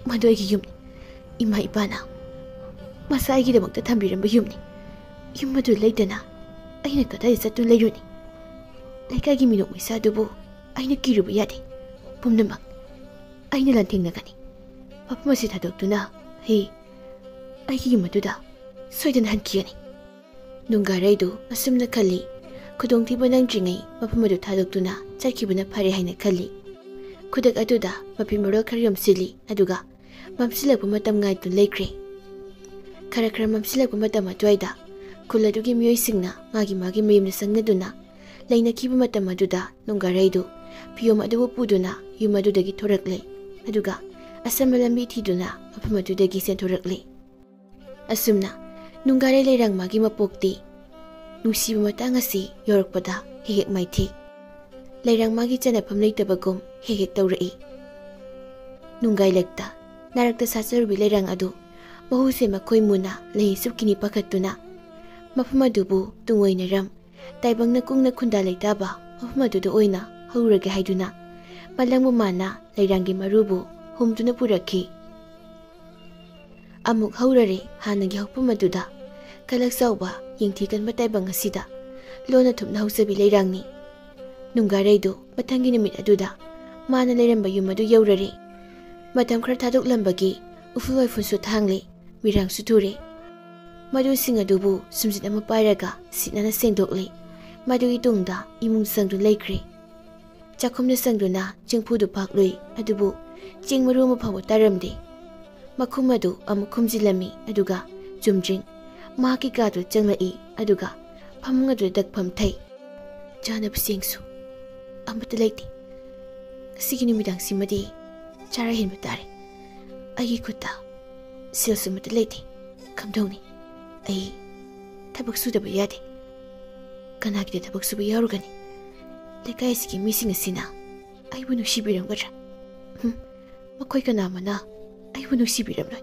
ꯃꯗꯨ ꯑꯩꯒꯤ ꯌꯨꯝꯅꯤ꯫ ꯏꯃꯥ ꯏꯄꯥꯅ ꯃꯁꯥ ꯑꯩꯒꯤꯗꯃꯛꯇ ꯊꯝꯕꯤꯔꯝꯕ ꯌꯨꯝꯅꯤ꯫ ꯌꯨꯝ ꯑꯗꯨ ꯂꯩꯇꯅ ꯑꯩꯅ ꯀꯗꯥꯏꯗ ꯆꯠꯇꯨꯅ ꯂꯩꯔꯨꯅꯤ? ꯂꯩꯀꯥꯏꯒꯤ ꯃꯤꯅꯣꯛ ꯃꯩꯁꯥ ꯑꯗꯨꯕꯨ ꯑꯩꯅ ꯀꯤꯔꯨꯕ ꯌꯥꯗꯦ꯫ ꯄꯨꯝꯅꯃꯛ ꯑꯩꯅ ꯂꯥꯟꯊꯦꯡꯅꯒꯅꯤ꯫ ꯃꯐꯝ ꯑꯁꯤ ꯊꯥꯗꯣꯛꯇꯨꯅ ꯑꯩ ꯑꯩꯒꯤ ꯌꯨꯝ ꯑꯗꯨꯗ ꯁꯣꯏꯗꯅ ꯍꯟꯈꯤꯒꯅꯤ꯫ ꯅꯨꯡꯒꯥꯔꯩꯗꯨ ꯑꯁꯨꯝꯅ ꯈꯜꯂꯤ꯫ ꯈꯨꯗꯣꯡꯊꯤꯕ ꯅꯪꯗ꯭ꯔꯤꯉꯩ ꯃꯐꯝ ꯑꯗꯨ ꯊꯥꯗꯣꯛꯇꯨꯅ ꯆꯠꯈꯤꯕꯅ ꯐꯔꯦ ꯍꯥꯏꯅ ꯈꯜꯂꯤ꯫ ꯈꯨꯗꯛ ꯑꯗꯨꯗ ꯃꯐꯤ ꯃꯔꯣꯜ ꯈꯔ ꯌꯣꯝꯁꯤꯜꯂꯤ, ꯑꯗꯨꯒ ꯃꯝꯁꯤꯜꯂꯛꯄ ꯃꯇꯝ ꯉꯥꯏꯗꯨꯅ ꯂꯩꯈ꯭ꯔꯦ꯫ ꯈꯔ ꯈꯔ ꯃꯝꯁꯤꯜꯂꯛꯄ ꯃꯇꯝ ꯑꯗꯨꯋꯥꯏꯗ ꯈꯨꯜ ꯑꯗꯨꯒꯤ ꯃꯤꯑꯣꯏꯁꯤꯡꯅ ꯃꯥꯒꯤ ꯃꯥꯒꯤ ꯃꯌꯨꯝꯗ ꯆꯪꯅꯗꯨꯅ ꯂꯩꯅꯈꯤꯕ ꯃꯇꯝ ꯑꯗꯨꯗ ꯅꯨꯡꯒꯥꯔꯩꯗꯨ ꯐꯤꯌꯣꯝ ꯑꯗꯨꯕꯨ ꯄꯨꯗꯨꯅ ꯌꯨꯝ ꯑꯗꯨꯗꯒꯤ ꯊꯣꯔꯛꯂꯦ, ꯑꯗꯨꯒ ꯑꯁꯝꯕ ꯂꯝꯕꯤ ꯊꯤꯗꯨꯅ ꯃꯐꯝ ꯑꯗꯨꯗꯒꯤ ꯆꯦꯟꯊꯣꯔꯛꯂꯦ꯫ ꯑꯁꯨꯝꯅ ꯅꯨꯡꯒꯥꯔꯩ ꯂꯩꯔꯥꯡꯃꯥꯒꯤ ꯃꯄꯣꯛꯇꯤ ꯅꯨꯡꯁꯤꯕ ꯃꯇꯥꯡ ꯑꯁꯤ ꯌꯧꯔꯛꯄꯗ ꯍꯦꯛ ꯍꯦꯛ ꯃꯥꯏꯊꯤ꯫ ꯂꯩꯔꯥꯡꯃꯥꯒꯤ ꯆꯟꯅꯐꯝ ꯂꯩꯇꯕꯒꯨꯝ ꯍꯦꯛ ꯍꯦꯛ ꯇꯧꯔꯛꯏ꯫ ꯅꯨꯡꯒꯥꯏꯂꯛꯇ ꯅꯥꯔꯛꯇ ꯁꯥꯆꯔꯨꯕꯤ ꯂꯩꯔꯥꯡ ꯑꯗꯨ ꯃꯍꯨꯁꯦ ꯃꯈꯣꯏ ꯃꯨꯅ ꯂꯩ ꯆꯨꯞꯈꯤꯅꯤ ꯄꯥꯈꯠꯇꯨꯅ ꯃꯐꯝ ꯑꯗꯨꯕꯨ ꯇꯨꯡꯑꯣꯏꯅꯔꯝ ꯇꯥꯏꯕꯪꯅ ꯀꯨꯡꯅ ꯈꯨꯟꯗꯥ ꯂꯩꯇꯥꯕ ꯃꯐꯝ ꯑꯗꯨꯗ ꯑꯣꯏꯅ ꯍꯧꯔꯒꯦ ꯍꯥꯏꯗꯨꯅ ꯃꯂꯪ ꯃꯃꯥꯅ ꯂꯩꯔꯥꯡꯒꯤ ꯃꯔꯨꯕꯨ ꯍꯨꯝꯗꯨꯅ ꯄꯨꯔꯛꯈꯤ꯫ ꯑꯃꯨꯛ ꯍꯧꯔꯔꯦ ꯍꯥꯟꯅꯒꯤ ꯍꯧꯐꯝ ꯑꯗꯨꯗ꯫ ꯀꯂꯛ ꯆꯥꯎꯕ ꯌꯦꯡꯊꯤ ꯀꯟꯕ ꯇꯥꯏꯕꯪ ꯑꯁꯤꯗ ꯂꯣꯟꯅ ꯊꯨꯞꯅ ꯍꯧꯖꯕꯤ ꯂꯩꯔꯥꯡꯅꯤ꯫ ꯅꯨꯡꯒꯥꯔꯩꯗꯨ ꯃꯊꯪꯒꯤ ꯅꯨꯃꯤꯠ ꯑꯗꯨꯗ ꯃꯥꯅ ꯂꯩꯔꯝꯕ ꯌꯨꯝ ꯑꯗꯨ ꯌꯧꯔꯔꯦ꯫ ꯃꯇꯝ ꯈꯔ ꯊꯥꯗꯣꯛꯂꯝꯕꯒꯤ ꯎꯐꯨꯜ ꯋꯥꯏꯐꯨꯜꯁꯨ ꯊꯥꯡꯂꯦ, ꯃꯤꯔꯥꯡꯁꯨ ꯊꯨꯔꯦ꯫ ꯃꯗꯨꯁꯤꯡ ꯑꯗꯨꯕꯨ ꯁꯨꯝꯖꯤꯠ ꯑꯃ ꯄꯥꯏꯔꯒ ꯁꯤꯠ ꯅꯥꯟꯅ ꯁꯦꯡꯗꯣꯛꯂꯦ꯫ ꯃꯗꯨꯒꯤ ꯇꯨꯡꯗ ꯏꯃꯨꯡ ꯆꯪꯗꯨꯅ ꯂꯩꯈ꯭ꯔꯦ꯫ ꯆꯥꯛꯈꯨꯝꯗ ꯆꯪꯗꯨꯅ ꯆꯦꯡꯐꯨꯗꯨ ꯄꯥꯛꯂꯨꯏ, ꯑꯗꯨꯕꯨ ꯆꯦꯡ ꯃꯔꯨ ꯑꯃ ꯐꯥꯎꯕ ꯇꯥꯔꯝꯗꯦ꯫ ꯃꯈꯨꯝ ꯑꯗꯨ ꯑꯃꯨꯛ ꯈꯨꯝꯖꯤꯜꯂꯝꯃꯤ, ꯑꯗꯨꯒ ꯆꯨꯝꯗ꯭ꯔꯤꯡ ꯃꯍꯥꯛꯀꯤ ꯀꯥꯗꯨ ꯆꯪꯂꯛꯏ, ꯑꯗꯨꯒ ꯐꯃꯨꯡ ꯑꯗꯨꯗ ꯗꯛ ꯐꯝꯊꯩ꯫ ꯆꯥꯅꯕ ꯆꯦꯡꯁꯨ ꯑꯃꯠꯇ ꯂꯩꯇꯦ꯫ ꯉꯁꯤꯒꯤ ꯅꯨꯃꯤꯗꯥꯡꯁꯤꯃꯗꯤ ꯆꯔꯥ ꯍꯦꯟꯕ ꯇꯥꯔꯦ꯫ ꯑꯩꯒꯤ ꯈꯨꯠꯇ ꯁꯦꯜꯁꯨ ꯑꯃꯠꯇ ꯂꯩꯇꯦ꯫ ꯀꯝꯗꯧꯅꯤ? ꯑꯩ ꯊꯕꯛ ꯁꯨꯗꯕ ꯌꯥꯗꯦ꯫ ꯀꯅꯥꯒꯤꯗ ꯊꯕꯛ ꯁꯨꯕ ꯌꯥꯎꯔꯨꯒꯅꯤ? ꯂꯩꯀꯥꯏ ꯑꯁꯤꯒꯤ ꯃꯤꯁꯤꯡ ꯑꯁꯤꯅ ꯑꯩꯕꯨ ꯅꯨꯡꯁꯤꯕꯤꯔꯝꯒꯗ꯭ꯔꯥ? ꯍꯨꯝ, ꯃꯈꯣꯏ ꯀꯅꯥ ꯑꯃꯅ ꯑꯩꯕꯨ ꯅꯨꯡꯁꯤꯕꯤꯔꯝꯂꯣꯏ꯫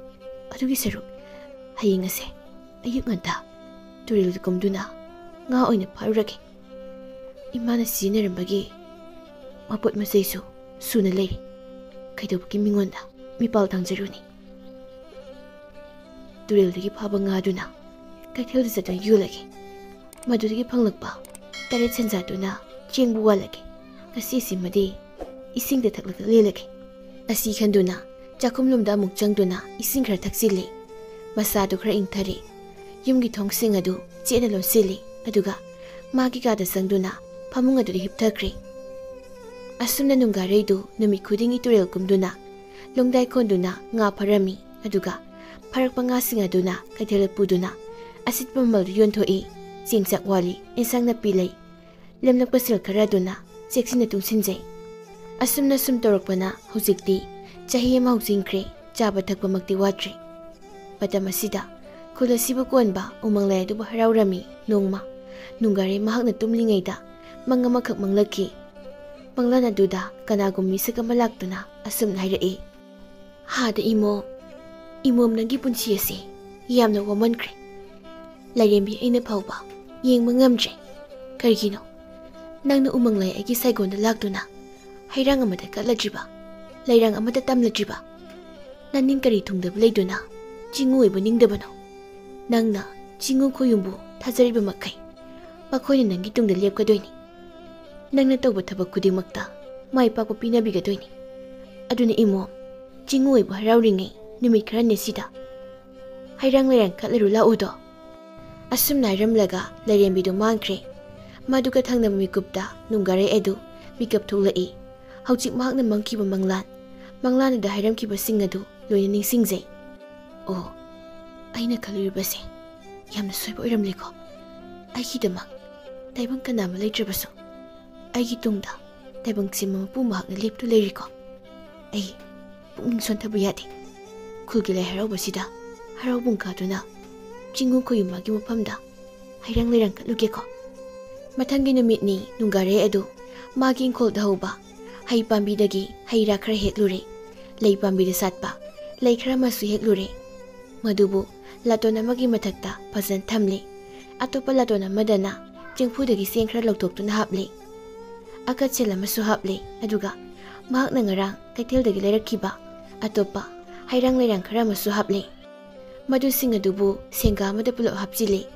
ꯑꯗꯨꯒꯤ ꯁꯔꯨꯛ ꯍꯌꯦꯡ ꯑꯁꯦ ꯑꯌꯨꯛ ꯉꯟꯇꯥ ꯇꯨꯔꯦꯜꯗ ꯀꯨꯝꯗꯨꯅ ꯉꯥ ꯑꯣꯏꯅ ꯐꯥꯔꯨꯔꯒꯦ꯫ ꯏꯃꯥꯅ ꯁꯤꯖꯤꯟꯅꯔꯝꯕꯒꯤ ꯃꯄꯣꯠ ꯃꯆꯩꯁꯨ ꯁꯨꯅ ꯂꯩꯔꯤ꯫ ꯀꯩꯗꯧꯕꯒꯤ ꯃꯤꯉꯣꯟꯗ ꯃꯤꯄꯥꯜ ꯊꯥꯡꯖꯔꯨꯅꯤ? ꯇꯨꯔꯦꯜꯗꯒꯤ ꯐꯥꯕ ꯉꯥꯗꯨꯅ ꯀꯩꯊꯦꯜꯗ ꯆꯠꯇꯨꯅ ꯌꯣꯜꯂꯒꯦ꯫ ꯃꯗꯨꯗꯒꯤ ꯐꯪꯂꯛꯄ ꯇꯔꯦꯠ ꯁꯦꯟꯖꯥꯗꯨꯅ ꯆꯦꯡꯕꯨ ꯋꯥꯜꯂꯒꯦ꯫ ꯉꯁꯤꯁꯤꯃꯗꯤ ꯏꯁꯤꯡꯗ ꯊꯛꯂꯒ ꯂꯦꯜꯂꯒꯦ꯫ ꯑꯁꯤ ꯈꯟꯗꯨꯅ ꯆꯥꯛꯈꯨꯝꯂꯣꯝꯗ ꯑꯃꯨꯛ ꯆꯪꯗꯨꯅ ꯏꯁꯤꯡ ꯈꯔ ꯊꯛꯆꯤꯜꯂꯤ꯫ ꯃꯁꯥꯗꯨ ꯈꯔ ꯏꯪꯊꯔꯦ꯫ ꯌꯨꯝꯒꯤ ꯊꯣꯡꯁꯤꯡ ꯑꯗꯨ ꯆꯦꯠꯅ ꯂꯣꯟꯁꯤꯜꯂꯤ꯫ ꯑꯗꯨꯒ ꯃꯥꯒꯤ ꯀꯥꯗ ꯆꯪꯗꯨꯅ ꯐꯃꯨꯡ ꯑꯗꯨꯗ ꯍꯤꯞꯊꯈ꯭ꯔꯦ꯫ ꯑꯁꯨꯝꯅ ꯅꯨꯡꯒꯥꯔꯩꯗꯨ ꯅꯨꯃꯤꯠ ꯈꯨꯗꯤꯡꯒꯤ ꯇꯨꯔꯦꯜ ꯀꯨꯝꯗꯨꯅ ꯂꯣꯡꯗꯥꯏ ꯈꯣꯟꯗꯨꯅ ꯉꯥ ꯐꯥꯔꯝꯃꯤ꯫ ꯑꯗꯨꯒ ꯐꯥꯔꯛꯄ ꯉꯥꯁꯤꯡ ꯑꯗꯨꯅ ꯀꯩꯊꯦꯜꯗ ꯄꯨꯗꯨꯅ ꯑꯁꯤꯠꯄ ꯃꯃꯜꯗ ꯌꯣꯟꯊꯣꯛꯏ꯫ ꯆꯦꯡ ꯆꯥꯛ ꯋꯥꯠꯂꯤ, ꯏꯟꯁꯥꯡ ꯅꯥꯄꯤ ꯂꯩ, ꯂꯦꯝꯂꯛꯄ ꯁꯦꯜ ꯈꯔ ꯑꯗꯨꯅ ꯆꯦꯛꯁꯤꯟꯅ ꯇꯨꯡꯁꯤꯟꯖꯩ꯫ ꯑꯁꯨꯝꯅ ꯁꯨꯝ ꯇꯧꯔꯛꯄꯅ ꯍꯧꯖꯤꯛꯇꯤ ꯆꯍꯤ ꯑꯃ ꯍꯧꯖꯤꯟꯈ꯭ꯔꯦ꯫ ꯆꯥꯕ ꯊꯛꯄꯃꯛꯇꯤ ꯋꯥꯠꯇ꯭ꯔꯦ꯫ ꯃꯇꯝ ꯑꯁꯤꯗ ꯈꯨꯜ ꯑꯁꯤꯕꯨ ꯀꯣꯟꯕ ꯎꯃꯪ ꯂꯥꯏ ꯑꯗꯨꯕꯨ ꯍꯔꯥꯎꯔꯝꯃꯤ꯫ ꯅꯣꯡꯃ ꯅꯨꯡꯒꯥꯔꯩ ꯃꯍꯥꯛꯅ ꯇꯨꯝꯂꯤꯉꯩꯗ ꯃꯪ ꯑꯃꯈꯛ ꯃꯪꯂꯛꯈꯤ꯫ ꯃꯪꯂꯥꯟ ꯑꯗꯨꯗ ꯀꯅꯥꯒꯨꯝꯕ ꯃꯤꯁꯛ ꯑꯃ ꯂꯥꯛꯇꯨꯅ ꯑꯁꯨꯝꯅ ꯍꯥꯏꯔꯛꯏ, "ꯍꯥꯗ ꯏꯃꯣꯝ, ꯏꯃꯣꯝ, ꯅꯪꯒꯤ ꯄꯨꯟꯁꯤ ꯑꯁꯤ ꯌꯥꯝꯅ ꯋꯥꯃꯟꯈ꯭ꯔꯦ꯫ ꯂꯥꯏꯔꯦꯝꯕꯤ ꯑꯩꯅ ꯐꯥꯎꯕ ꯌꯦꯡꯕ ꯉꯝꯗ꯭ꯔꯦ꯫ ꯀꯔꯤꯒꯤꯅꯣ? ꯅꯪꯅ ꯎꯃꯪ ꯂꯥꯏ ꯑꯩꯒꯤ ꯁꯥꯏꯒꯣꯟꯗ ꯂꯥꯛꯇꯨꯅ ꯍꯩꯔꯥꯡ ꯑꯃꯗ ꯀꯠꯂꯗ꯭ꯔꯤꯕ, ꯂꯩꯔꯥꯡ ꯑꯃꯗ ꯇꯝꯂꯗ꯭ꯔꯤꯕ? ꯅꯪ ꯅꯤꯡ ꯀꯔꯤ ꯊꯨꯡꯗꯕ ꯂꯩꯗꯨꯅ ꯆꯤꯡꯉꯨ ꯑꯣꯏꯕ ꯅꯤꯡꯗꯕꯅꯣ? ꯅꯪꯅ ꯆꯤꯡꯉꯨ ꯈꯣꯌꯨꯝꯕꯨ ꯊꯥꯖꯔꯤꯕ ꯃꯈꯩ ꯃꯈꯣꯏꯅ ꯅꯪꯒꯤ ꯇꯨꯡꯗ ꯂꯦꯞꯀꯗꯣꯏꯅꯤ꯫ ꯅꯪꯅ ꯇꯧꯕ ꯊꯕꯛ ꯈꯨꯗꯤꯡꯃꯛꯇ ꯃꯥꯏ ꯄꯥꯛꯄ ꯄꯤꯅꯕꯤꯒꯗꯣꯏꯅꯤ꯫ ꯑꯗꯨꯅ ꯏꯃꯣꯝ, ꯆꯤꯡꯉꯨ ꯑꯣꯏꯕ ꯍꯔꯥꯎꯔꯤꯉꯩ ꯅꯨꯃꯤꯠ ꯈꯔꯅꯤ ꯁꯤꯗ ꯍꯩꯔꯥꯡ ꯂꯩꯔꯥꯡ ꯀꯠꯂꯔꯨ ꯂꯥꯛꯎꯗꯣ?" ꯑꯁꯨꯝꯅ ꯍꯥꯏꯔꯝꯂꯒ ꯂꯥꯏꯔꯦꯝꯕꯤꯗꯨ ꯃꯥꯡꯈ꯭ꯔꯦ꯫ ꯃꯗꯨꯒ ꯊꯪꯅꯕ ꯃꯤꯀꯨꯞꯇ ꯅꯨꯡꯒꯥꯔꯩ ꯑꯗꯨ ꯃꯤꯀꯞ ꯊꯣꯛꯂꯛꯏ꯫ ꯍꯧꯖꯤꯛ ꯃꯍꯥꯛꯅ ꯃꯪꯈꯤꯕ ꯃꯪꯂꯥꯟ, ꯃꯪꯂꯥꯟ ꯑꯗꯨꯗ ꯍꯥꯏꯔꯝꯈꯤꯕꯁꯤꯡ ꯑꯗꯨ ꯂꯣꯏꯅ ꯅꯤꯡꯁꯤꯡꯖꯩ꯫ "ꯑꯣ, ꯑꯩꯅ ꯈꯜꯂꯨꯔꯤꯕꯁꯦ ꯌꯥꯝꯅ ꯁꯣꯏꯕ ꯑꯣꯏꯔꯝꯂꯦꯀꯣ꯫ ꯑꯩꯒꯤꯗꯃꯛ ꯇꯥꯏꯕꯪ ꯀꯅꯥ ꯑꯃ ꯂꯩꯇ꯭ꯔꯕꯁꯨ ꯑꯩꯒꯤ ꯇꯨꯡꯗ ꯇꯥꯏꯕꯪ ꯁꯤꯟꯕ ꯃꯄꯨ ꯃꯍꯥꯛꯅ ꯂꯦꯞꯇꯨ ꯂꯩꯔꯤꯀꯣ꯫ ꯑꯩ ꯄꯨꯛꯅꯤꯡ ꯁꯣꯟꯊꯕ ꯌꯥꯗꯦ꯫ ꯈꯨꯜꯒꯤ ꯂꯥꯏ ꯍꯔꯥꯎꯕꯁꯤꯗ ꯍꯔꯥꯎꯕꯨꯡ ꯀꯥꯗꯨꯅ ꯆꯤꯡꯉꯨ ꯈꯣꯌꯨꯝ ꯃꯥꯒꯤ ꯃꯐꯝꯗ ꯍꯩꯔꯥꯡ ꯂꯩꯔꯥꯡ ꯀꯠꯂꯨꯒꯦꯀꯣ꯫" ꯃꯊꯪꯒꯤ ꯅꯨꯃꯤꯠꯅꯤ ꯅꯨꯡꯒꯥꯔꯩ ꯑꯗꯨ ꯃꯥꯒꯤ ꯏꯪꯈꯣꯜꯗ ꯍꯧꯕ ꯍꯩ ꯄꯥꯝꯕꯤꯗꯒꯤ ꯍꯩ ꯔꯥ ꯈꯔ ꯍꯦꯛꯂꯨꯔꯦ꯫ ꯂꯩ ꯄꯥꯝꯕꯤꯗ ꯁꯥꯠꯄ ꯂꯩ ꯈꯔ ꯑꯃꯁꯨ ꯍꯦꯛꯂꯨꯔꯦ꯫ ꯃꯗꯨꯕꯨ ꯂꯥꯇꯣꯟ ꯑꯃꯒꯤ ꯃꯊꯛꯇ ꯐꯖꯅ ꯊꯝꯂꯦ꯫ ꯑꯇꯣꯞꯄ ꯂꯥꯇꯣꯟ ꯑꯃꯗꯅ ꯆꯦꯡꯐꯨꯗꯒꯤ ꯆꯦꯡ ꯈꯔ ꯂꯧꯊꯣꯛꯇꯨꯅ ꯍꯥꯞꯂꯦ꯫ ꯑꯀꯠꯁꯦꯜ ꯑꯃꯁꯨ ꯍꯥꯞꯂꯦ꯫ ꯑꯗꯨꯒ ꯃꯍꯥꯛꯅ ꯉꯔꯥꯡ ꯀꯩꯊꯦꯜꯗꯒꯤ ꯂꯩꯔꯛꯈꯤꯕ ꯑꯇꯣꯞꯄ ꯍꯩꯔꯥꯡ ꯂꯩꯔꯥꯡ ꯈꯔ ꯑꯃꯁꯨ ꯍꯥꯞꯂꯦ꯫ ꯃꯗꯨꯁꯤꯡ ꯑꯗꯨꯕꯨ ꯁꯦꯡꯒꯥ ꯑꯃꯗ ꯄꯨꯂꯞ ꯍꯥꯞꯆꯤꯜꯂꯦ꯫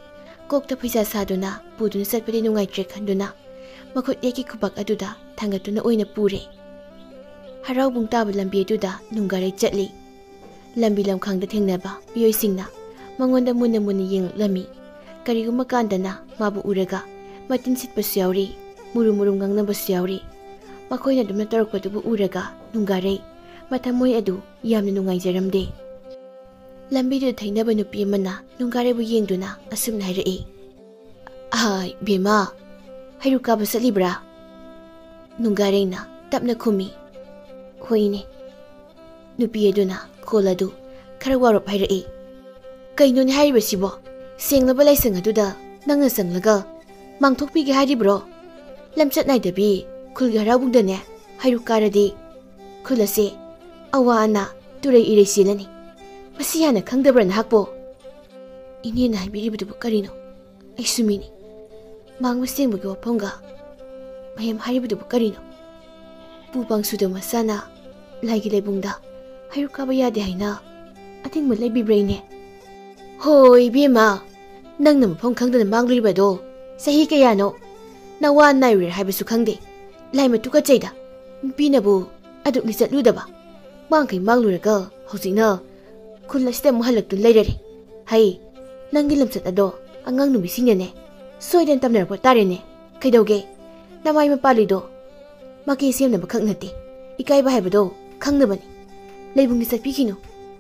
ꯀꯣꯛꯇ ꯐꯩꯖꯥ ꯁꯥꯗꯨꯅ ꯄꯨꯗꯨꯅ ꯆꯠꯄꯗꯤ ꯅꯨꯡꯉꯥꯏꯇ꯭ꯔꯦ ꯈꯟꯗꯨꯅ ꯃꯈꯨꯠ ꯌꯦꯠꯀꯤ ꯈꯨꯕꯥꯛ ꯑꯗꯨꯗ ꯊꯥꯡꯒꯠꯇꯨꯅ ꯑꯣꯏꯅ ꯄꯨꯔꯦ꯫ ꯍꯔꯥꯎꯕꯨꯡ ꯇꯥꯕ ꯂꯝꯕꯤ ꯑꯗꯨꯗ ꯅꯨꯡꯒꯥꯔꯩ ꯆꯠꯂꯤ꯫ ꯂꯝꯕꯤ ꯂꯝꯈꯥꯡꯗ ꯊꯦꯡꯅꯕ ꯃꯤꯑꯣꯏꯁꯤꯡꯅ ꯃꯉꯣꯟꯗ ꯃꯨꯟꯅ ꯃꯨꯟꯅ ꯌꯦꯡꯂꯛꯂꯝꯃꯤ꯫ ꯀꯔꯤꯒꯨꯝꯕ ꯀꯥꯟꯗꯅ ꯃꯥꯕꯨ ꯎꯔꯒ ꯃꯇꯤꯟ ꯁꯤꯠꯄꯁꯨ ꯌꯥꯎꯔꯤ, ꯃꯨꯔꯨꯝ ꯃꯨꯔꯨꯝ ꯉꯥꯡꯅꯕꯁꯨ ꯌꯥꯎꯔꯤ꯫ ꯃꯈꯣꯏꯅ ꯑꯗꯨꯝꯅ ꯇꯧꯔꯛꯄꯗꯨꯕꯨ ꯎꯔꯒ ꯅꯨꯡꯒꯥꯔꯩ ꯃꯊꯃꯣꯏ ꯑꯗꯨ ꯌꯥꯝꯅ ꯅꯨꯡꯉꯥꯏꯖꯔꯝꯗꯦ꯫ ꯂꯝꯕꯤꯗꯨꯗ ꯊꯩꯅꯕ ꯅꯨꯄꯤ ꯑꯃꯅ ꯅꯨꯡꯒꯥꯔꯩꯕꯨ ꯌꯦꯡꯗꯨꯅ ꯑꯁꯨꯝꯅ ꯍꯥꯏꯔꯛꯏ, "ꯑꯍꯥ, ꯏꯕꯦꯝꯃ, ꯍꯩꯔꯨꯛ ꯀꯥꯕ ꯆꯠꯂꯤꯕ꯭ꯔꯥ?" ꯅꯨꯡꯒꯥꯔꯩꯅ ꯇꯞꯅ ꯈꯨꯝꯃꯤ, "ꯍꯣꯏꯅꯦ꯫" ꯅꯨꯄꯤ ꯑꯗꯨꯅ ꯈꯣꯜ ꯑꯗꯨ ꯈꯔ ꯋꯥꯔꯞ ꯍꯥꯏꯔꯛꯏ, "ꯀꯩꯅꯣꯅꯦ ꯍꯥꯏꯔꯤꯕꯁꯤꯕꯣ? ꯁꯦꯡꯂꯕ ꯂꯥꯏꯁꯪ ꯑꯗꯨꯗ ꯅꯪꯅ ꯆꯪꯂꯒ ꯃꯥꯡꯊꯣꯛꯄꯤꯒꯦ ꯍꯥꯏꯔꯤꯕ꯭ꯔꯣ? ꯂꯝꯆꯠ ꯅꯥꯏꯗꯕꯤ ꯈꯨꯜꯒꯤ ꯍꯔꯥꯎꯕꯨꯡꯗꯅꯦ ꯍꯩꯔꯨꯛ ꯀꯥꯔꯗꯤ ꯈꯨꯜ ꯑꯁꯦ ꯑꯋꯥ ꯑꯅꯥ, ꯇꯨꯔꯩ ꯏꯔꯩ ꯆꯦꯜꯂꯅꯤ꯫ ꯃꯁꯤ ꯍꯥꯟꯅ ꯈꯪꯗꯕ꯭ꯔꯥ ꯅꯍꯥꯛꯄꯣ?" "ꯏꯅꯦꯅ ꯍꯥꯏꯕꯤꯔꯤꯕꯗꯨꯕꯨ ꯀꯔꯤꯅꯣ? ꯑꯩꯁꯨ ꯃꯤꯅꯤ꯫ ꯃꯥꯡꯕ ꯁꯦꯡꯕꯒꯤ ꯋꯥꯐꯝꯒ ꯃꯌꯥꯝ ꯍꯥꯏꯔꯤꯕꯗꯨꯕꯨ ꯀꯔꯤꯅꯣ? ꯄꯨ ꯄꯥꯡꯁꯨꯗ ꯃꯆꯥꯅ ꯂꯥꯏꯒꯤ ꯂꯩꯕꯨꯡꯗ ꯍꯩꯔꯨꯛ ꯀꯥꯕ ꯌꯥꯗꯦ ꯍꯥꯏꯅ ꯑꯊꯤꯡꯕ ꯂꯩꯕꯤꯕ꯭ꯔꯥ ꯏꯅꯦ?" "ꯍꯣꯏ ꯏꯕꯦꯝꯃ, ꯅꯪꯅ ꯃꯐꯝ ꯈꯪꯗꯅ ꯃꯥꯡꯂꯨꯔꯤꯕꯗꯣ ꯆꯍꯤ ꯀꯌꯥꯅꯣ? ꯅꯋꯥ ꯅꯥꯏꯔꯨꯔꯦ ꯍꯥꯏꯕꯁꯨ ꯈꯪꯗꯦ꯫ ꯂꯥꯏꯃ ꯇꯨꯀꯠꯆꯩꯗ꯫ ꯅꯨꯄꯤꯅꯕꯨ ꯑꯗꯨꯛ ꯂꯤꯆꯠꯂꯨꯗꯕ꯫ ꯃꯥꯡꯈꯩ ꯃꯥꯡꯂꯨꯔꯒ ꯍꯧꯖꯤꯛꯅ ꯈꯨꯜ ꯑꯁꯤꯗ ꯑꯃꯨꯛ ꯍꯜꯂꯛꯇꯨꯅ ꯂꯩꯔꯔꯦ꯫ ꯍꯩ, ꯅꯪꯒꯤ ꯂꯝꯆꯠ ꯑꯗꯣ ꯑꯉꯥꯡ ꯅꯨꯕꯤꯁꯤꯡꯅꯅꯦ ꯁꯣꯏꯗꯅ ꯇꯝꯅꯔꯛꯄ ꯇꯥꯔꯦꯅꯦ꯫ ꯀꯩꯗꯧꯒꯦ? ꯅꯃꯥꯏ ꯃꯄꯥꯜꯂꯤꯗꯣ ꯃꯀꯦ ꯁꯦꯝꯅꯕ ꯈꯛ ꯅꯠꯇꯦ, ꯏꯀꯥꯏꯕ ꯍꯥꯏꯕꯗꯣ ꯈꯪꯗꯕꯅꯤ꯫ ꯂꯩꯕꯨꯡꯗ ꯆꯠꯄꯤꯈꯤꯅꯨ꯫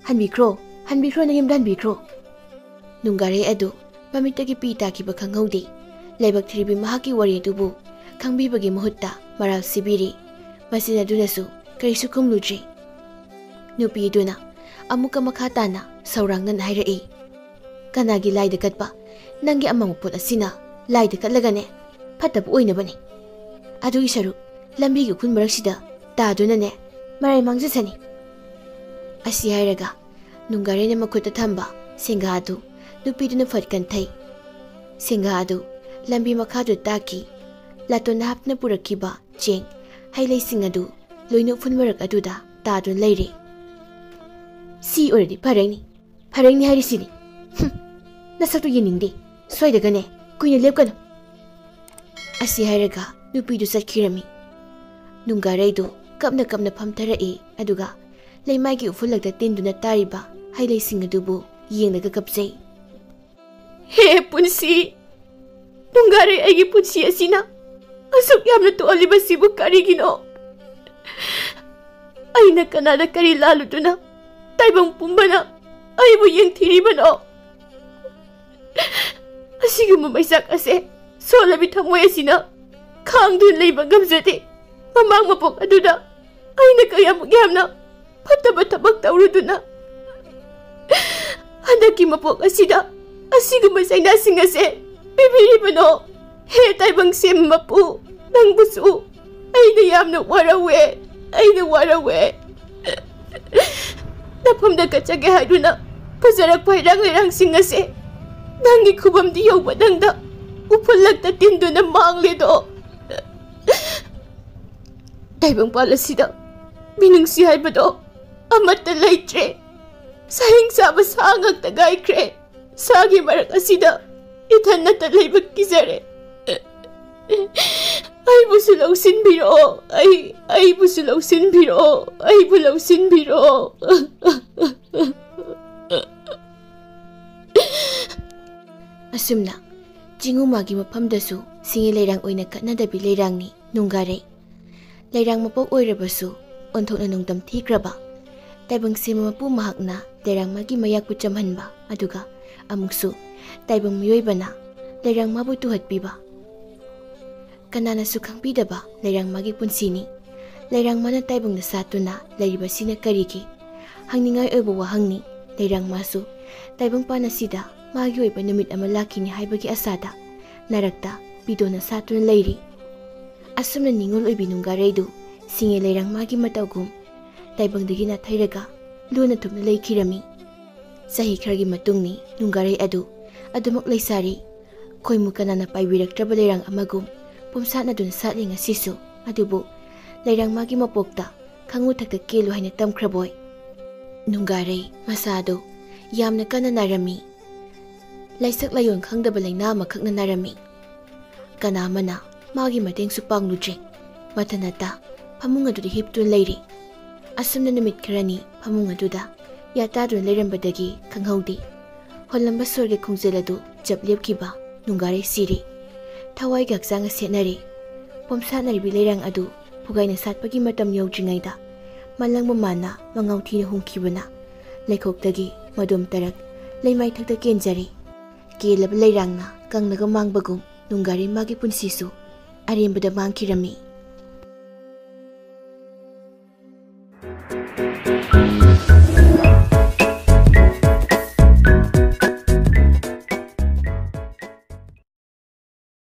ꯍꯟꯕꯤꯈ꯭ꯔꯣ, ꯍꯟꯕꯤꯈ꯭ꯔꯣ, ꯅꯌꯨꯝꯗ ꯍꯟꯕꯤꯈ꯭ꯔꯣ꯫" ꯅꯨꯡꯒꯥꯔꯩ ꯑꯗꯨ ꯃꯃꯤꯠꯇꯒꯤ ꯄꯤ ꯇꯥꯈꯤꯕ ꯈꯪꯍꯧꯗꯦ꯫ ꯂꯥꯏꯕꯛ ꯊꯤꯔꯤꯕꯤ ꯃꯍꯥꯛꯀꯤ ꯋꯥꯔꯤ ꯑꯗꯨꯕꯨ ꯈꯪꯕꯤꯕꯒꯤ ꯃꯍꯨꯠꯇ ꯃꯔꯥꯜ ꯁꯤꯕꯤꯔꯤ꯫ ꯃꯆꯤꯟ ꯑꯗꯨꯅꯁꯨ ꯀꯔꯤꯁꯨ ꯈꯨꯝꯂꯨꯗ꯭ꯔꯦ꯫ ꯅꯨꯄꯤ ꯑꯗꯨꯅ ꯑꯃꯨꯛꯀ ꯃꯈꯥ ꯇꯥꯅ ꯁꯧꯔꯥꯡꯅꯅ ꯍꯥꯏꯔꯛꯏ, "ꯀꯅꯥꯒꯤ ꯂꯥꯏꯗ ꯀꯠꯄ? ꯅꯪꯒꯤ ꯑꯃꯥꯡꯕ ꯄꯣꯠ ꯑꯁꯤꯅ ꯂꯥꯏꯗ ꯀꯠꯂꯒꯅꯦ ꯐꯠꯇꯕ ꯑꯣꯏꯅꯕꯅꯤ꯫ ꯑꯗꯨꯒꯤ ꯁꯔꯨꯛ ꯂꯝꯕꯤꯒꯤ ꯎꯐꯨꯟ ꯃꯔꯛꯁꯤꯗ ꯇꯥꯗꯨꯅꯅꯦ ꯃꯔꯥꯏ ꯃꯥꯡꯖꯁꯅꯤ꯫" ꯑꯁꯤ ꯍꯥꯏꯔꯒ ꯅꯨꯡꯒꯥꯔꯩꯅ ꯃꯈꯨꯠꯇ ꯊꯝꯕ ꯁꯦꯡꯒꯥ ꯑꯗꯨ ꯅꯨꯄꯤꯗꯨꯅ ꯐꯠ ꯀꯟꯊꯩ꯫ ꯁꯦꯡꯒꯥ ꯑꯗꯨ ꯂꯝꯕꯤ ꯃꯈꯥꯗꯨꯗ ꯇꯥꯈꯤ꯫ ꯂꯥꯇꯣꯟꯗ ꯍꯥꯞꯇꯨꯅ ꯄꯨꯔꯛꯈꯤꯕ ꯆꯦꯡ, ꯍꯩ ꯂꯩꯁꯤꯡ ꯑꯗꯨ ꯂꯣꯏꯅ ꯎꯐꯨꯟ ꯃꯔꯛ ꯑꯗꯨꯗ ꯇꯥꯗꯨꯅ ꯂꯩꯔꯦ꯫ "ꯁꯤ ꯑꯣꯏꯔꯗꯤ ꯐꯔꯦꯅꯤ, ꯐꯔꯦꯅꯤ ꯍꯥꯏꯔꯤꯁꯤꯅꯤ꯫ ꯍꯨꯝ, ꯅꯁꯛꯇꯨ ꯌꯦꯡꯅꯤꯡꯗꯦ꯫ ꯁ꯭ꯋꯥꯏꯗꯒꯅꯦ ꯀꯨꯏꯅ ꯂꯦꯞꯀꯅꯨ꯫" ꯑꯁꯤ ꯍꯥꯏꯔꯒ ꯅꯨꯄꯤꯗꯨ ꯆꯠꯈꯤꯔꯝꯃꯤ꯫ ꯅꯨꯡꯒꯥꯔꯩꯗꯨ ꯀꯞꯅ ꯀꯞꯅ ꯐꯝꯊꯔꯛꯏ, ꯑꯗꯨꯒ ꯂꯩꯃꯥꯏꯒꯤ ꯎꯐꯨꯜꯂꯛꯇ ꯇꯤꯟꯗꯨꯅ ꯇꯥꯔꯤꯕ ꯍꯩꯂꯩꯁꯤꯡ ꯑꯗꯨꯕꯨ ꯌꯦꯡꯂꯒ ꯀꯞꯆꯩ꯫ "ꯍꯦ ꯄꯨꯟꯁꯤ! ꯅꯨꯡꯒꯥꯔꯩ, ꯑꯩꯒꯤ ꯄꯨꯟꯁꯤ ꯑꯁꯤꯅ ꯑꯁꯨꯛ ꯌꯥꯝꯅ ꯇꯣꯜꯂꯤꯕꯁꯤꯕꯨ ꯀꯔꯤꯒꯤꯅꯣ? ꯑꯩꯅ ꯀꯅꯥꯗ ꯀꯔꯤ ꯂꯥꯜꯂꯨꯗꯨꯅ ꯇꯥꯏꯕꯪ ꯄꯨꯝꯕꯅ ꯑꯩꯕꯨ ꯌꯦꯡꯊꯤꯔꯤꯕꯅꯣ? ꯑꯁꯤꯒꯨꯝꯕ ꯃꯩꯆꯥꯛ ꯑꯁꯦ ꯁꯣꯜꯂꯕꯤ ꯊꯃꯣꯏ ꯑꯁꯤꯅ ꯈꯥꯡꯗꯨꯅ ꯂꯩꯕ ꯉꯝꯖꯗꯦ꯫ ꯃꯃꯥꯡ ꯃꯄꯣꯛ ꯑꯗꯨꯗ ꯑꯩꯅ ꯀꯌꯥꯃꯨꯛ ꯌꯥꯝꯅ ꯐꯠꯇꯕ ꯊꯕꯛ ꯇꯧꯔꯨꯗꯨꯅ ꯍꯟꯗꯛꯀꯤ ꯃꯄꯣꯛ ꯑꯁꯤꯗ ꯑꯁꯤꯒꯨꯝꯕ ꯆꯩꯅꯥꯁꯤꯡ ꯑꯁꯦ ꯄꯤꯕꯤꯔꯤꯕꯅꯣ? ꯍꯦ ꯇꯥꯏꯕꯪ ꯁꯦꯝꯕ ꯃꯄꯨ, ꯅꯪꯕꯨꯁꯨ ꯑꯩꯅ ꯌꯥꯝꯅ ꯋꯥꯔꯧꯋꯦ, ꯑꯩꯅ ꯋꯥꯔꯧꯋꯦ꯫ ꯅꯐꯝꯗ ꯀꯠꯆꯒꯦ ꯍꯥꯏꯗꯨꯅ ꯄꯨꯖꯔꯛꯄ ꯍꯩꯔꯥꯡ ꯂꯩꯔꯥꯡꯁꯤꯡ ꯑꯁꯦ ꯅꯪꯒꯤ ꯈꯨꯕꯝꯗꯤ ꯌꯧꯕ ꯅꯪꯗ ꯎꯐꯨꯜꯂꯛꯇ ꯇꯤꯟꯗꯨꯅ ꯃꯥꯡꯂꯦꯗꯣ꯫ ꯇꯥꯏꯕꯪꯄꯥꯜ ꯑꯁꯤꯗ ꯃꯤꯅꯨꯡꯁꯤ ꯍꯥꯏꯕꯗꯣ ꯑꯃꯠꯇ ꯂꯩꯇ꯭ꯔꯦ꯫ ꯁꯥꯍꯤꯡ ꯆꯥꯕ ꯁꯥ ꯉꯥꯛꯇ ꯉꯥꯏꯈ꯭ꯔꯦ꯫ ꯁꯥꯒꯤ ꯃꯔꯛ ꯑꯁꯤꯗ ꯏꯊꯟꯅꯇ ꯂꯩꯕ ꯀꯤꯖꯔꯦ꯫ ꯑꯩꯕꯨꯁꯨ ꯂꯧꯁꯤꯟꯕꯤꯔꯛꯑꯣ, ꯑꯩ, ꯑꯩꯕꯨꯁꯨ ꯂꯧꯁꯤꯟꯕꯤꯔꯛꯑꯣ, ꯑꯩꯕꯨ ꯂꯧꯁꯤꯟꯕꯤꯔꯛꯑꯣ꯫" ꯑꯁꯨꯝꯅ ꯆꯤꯡꯉꯨ ꯃꯥꯒꯤ ꯃꯐꯝꯗꯁꯨ ꯁꯤꯡꯉꯤ ꯂꯩꯔꯥꯡ ꯑꯣꯏꯅ ꯀꯠꯅꯗꯕꯤ ꯂꯩꯔꯥꯡꯅꯤ ꯅꯨꯡꯒꯥꯔꯩ꯫ ꯂꯩꯔꯥꯡ ꯃꯄꯣꯛ ꯑꯣꯏꯔꯕꯁꯨ ꯑꯣꯟꯊꯣꯛꯅ ꯅꯣꯡꯗꯝ ꯊꯤꯈ꯭ꯔꯕ ꯇꯥꯏꯕꯪ ꯁꯦꯝꯕ ꯃꯄꯨ ꯃꯍꯥꯛꯅ ꯂꯩꯔꯥꯡ ꯃꯥꯒꯤ ꯃꯌꯥꯛꯄꯨ ꯆꯝꯍꯟꯕ, ꯑꯗꯨꯒ ꯑꯃꯨꯛꯁꯨ ꯇꯥꯏꯕꯪ ꯃꯤꯑꯣꯏꯕꯅ ꯂꯩꯔꯥꯡ ꯃꯥꯕꯨ ꯇꯨꯍꯠꯄꯤꯕ꯫ ꯀꯅꯥꯅꯁꯨ ꯈꯪꯕꯤꯗꯕ ꯂꯩꯔꯥꯡ ꯃꯥꯒꯤ ꯄꯨꯟꯁꯤꯅꯤ꯫ ꯂꯩꯔꯥꯡ ꯃꯥꯅ ꯇꯥꯏꯕꯪꯗ ꯁꯥꯠꯇꯨꯅ ꯂꯩꯔꯤꯕꯁꯤꯅ ꯀꯔꯤꯒꯤ? ꯍꯪꯅꯤꯡꯉꯥꯏ ꯑꯣꯏꯕ ꯋꯥꯍꯪꯅꯤ꯫ ꯂꯩꯔꯥꯡ ꯃꯥꯁꯨ ꯇꯥꯏꯕꯪ ꯄꯥꯟ ꯑꯁꯤꯗ ꯃꯥꯒꯤ ꯑꯣꯏꯕ ꯅꯨꯃꯤꯠ ꯑꯃ ꯂꯥꯛꯈꯤꯅꯤ ꯍꯥꯏꯕꯒꯤ ꯑꯁꯥꯗ ꯅꯥꯔꯛꯇ ꯄꯤꯗꯣꯅ ꯁꯥꯠꯇꯨꯅ ꯂꯩꯔꯤ꯫ ꯑꯁꯨꯝꯅ ꯅꯤꯡꯉꯣꯜ ꯑꯣꯏꯕꯤ ꯅꯨꯡꯒꯥꯔꯩꯗꯨ ꯁꯤꯡꯉꯦ ꯂꯩꯔꯥꯡ ꯃꯥꯒꯤ ꯃꯇꯧꯒꯨꯝ ꯇꯥꯏꯕꯪꯗꯒꯤ ꯅꯥꯊꯩꯔꯒ ꯂꯨꯅ ꯊꯨꯞꯅ ꯂꯩꯈꯤꯔꯝꯃꯤ꯫ ꯆꯍꯤ ꯈꯔꯒꯤ ꯃꯇꯨꯡꯅꯤ ꯅꯨꯡꯒꯥꯔꯩ ꯑꯗꯨ ꯑꯗꯨꯃꯛ ꯂꯩꯁꯥꯔꯤ꯫ ꯈꯣꯏꯃꯨ ꯀꯅꯥꯅ ꯄꯥꯏꯕꯤꯔꯛꯇ꯭ꯔꯕ ꯂꯩꯔꯥꯡ ꯑꯃꯒꯨꯝ ꯄꯨꯝꯁꯥꯠꯅꯗꯨꯅ ꯁꯥꯠꯂꯤ ꯉꯁꯤꯁꯨ꯫ ꯑꯗꯨꯕꯨ ꯂꯩꯔꯥꯡ ꯃꯥꯒꯤ ꯃꯄꯣꯛꯇ ꯈꯪꯉꯨ ꯊꯛꯇ ꯀꯦꯜꯂꯨ ꯍꯥꯏꯅ ꯇꯝꯈ꯭ꯔꯕꯣꯏ꯫ ꯅꯨꯡꯒꯥꯔꯩ ꯃꯁꯥꯗꯣ ꯌꯥꯝꯅ ꯀꯟꯅ ꯅꯥꯔꯝꯃꯤ꯫ ꯂꯥꯏꯁꯛ ꯂꯥꯏꯑꯣꯟ ꯈꯪꯗꯕ ꯂꯥꯏꯅꯥ ꯑꯃꯈꯛꯅ ꯅꯥꯔꯝꯃꯤ꯫ ꯀꯅꯥ ꯑꯃꯅ ꯃꯥꯒꯤ ꯃꯇꯦꯡꯁꯨ ꯄꯥꯡꯂꯨꯗ꯭ꯔꯦ꯫ ꯃꯊꯟꯇ ꯐꯃꯨꯡ ꯑꯗꯨꯗ ꯍꯤꯞꯇꯨꯅ ꯂꯩꯔꯦ꯫ ꯑꯁꯨꯝꯅ ꯅꯨꯃꯤꯠ ꯈꯔꯅꯤ ꯐꯃꯨꯡ ꯑꯗꯨꯗ ꯌꯥꯇꯥꯗꯨꯅ ꯂꯩꯔꯝꯕꯗꯒꯤ ꯈꯪꯍꯧꯗꯦ꯫ ꯍꯣꯜꯂꯝꯕ ꯁꯣꯔꯒꯤ ꯈꯣꯡꯖꯦꯜ ꯑꯗꯨ ꯆꯞ ꯂꯦꯞꯈꯤꯕ꯫ ꯅꯨꯡꯒꯥꯔꯩ ꯁꯤꯔꯦ꯫ ꯊꯋꯥꯏꯒꯤ ꯍꯛꯆꯥꯡ ꯁꯦꯠꯅꯔꯦ꯫ ꯄꯣꯝꯁꯥꯠꯅꯔꯤꯕꯤ ꯂꯩꯔꯥꯡ ꯑꯗꯨ ꯐꯨꯒꯥꯏꯅ ꯁꯥꯠꯄꯒꯤ ꯃꯇꯝ ꯌꯧꯗ꯭ꯔꯤꯉꯩꯗ ꯃꯂꯪꯕ ꯃꯥꯅ ꯃꯉꯥꯎ ꯊꯤꯅ ꯍꯨꯝꯈꯤꯕꯅ ꯂꯩꯈꯣꯛꯇꯒꯤ ꯃꯗꯣꯝ ꯇꯔꯛ ꯂꯩꯃꯥꯏꯊꯛꯇ ꯀꯦꯟꯖꯔꯦ꯫ ꯀꯦꯜꯂꯕ ꯂꯩꯔꯥꯡꯅ ꯀꯪꯂꯒ ꯃꯥꯡꯕꯒꯨꯝ ꯅꯨꯡꯒꯥꯔꯩ ꯃꯥꯒꯤ ꯄꯨꯟꯁꯤꯁꯨ ꯑꯔꯦꯝꯕꯗ ꯃꯥꯡꯈꯤꯔꯝꯃꯤ꯫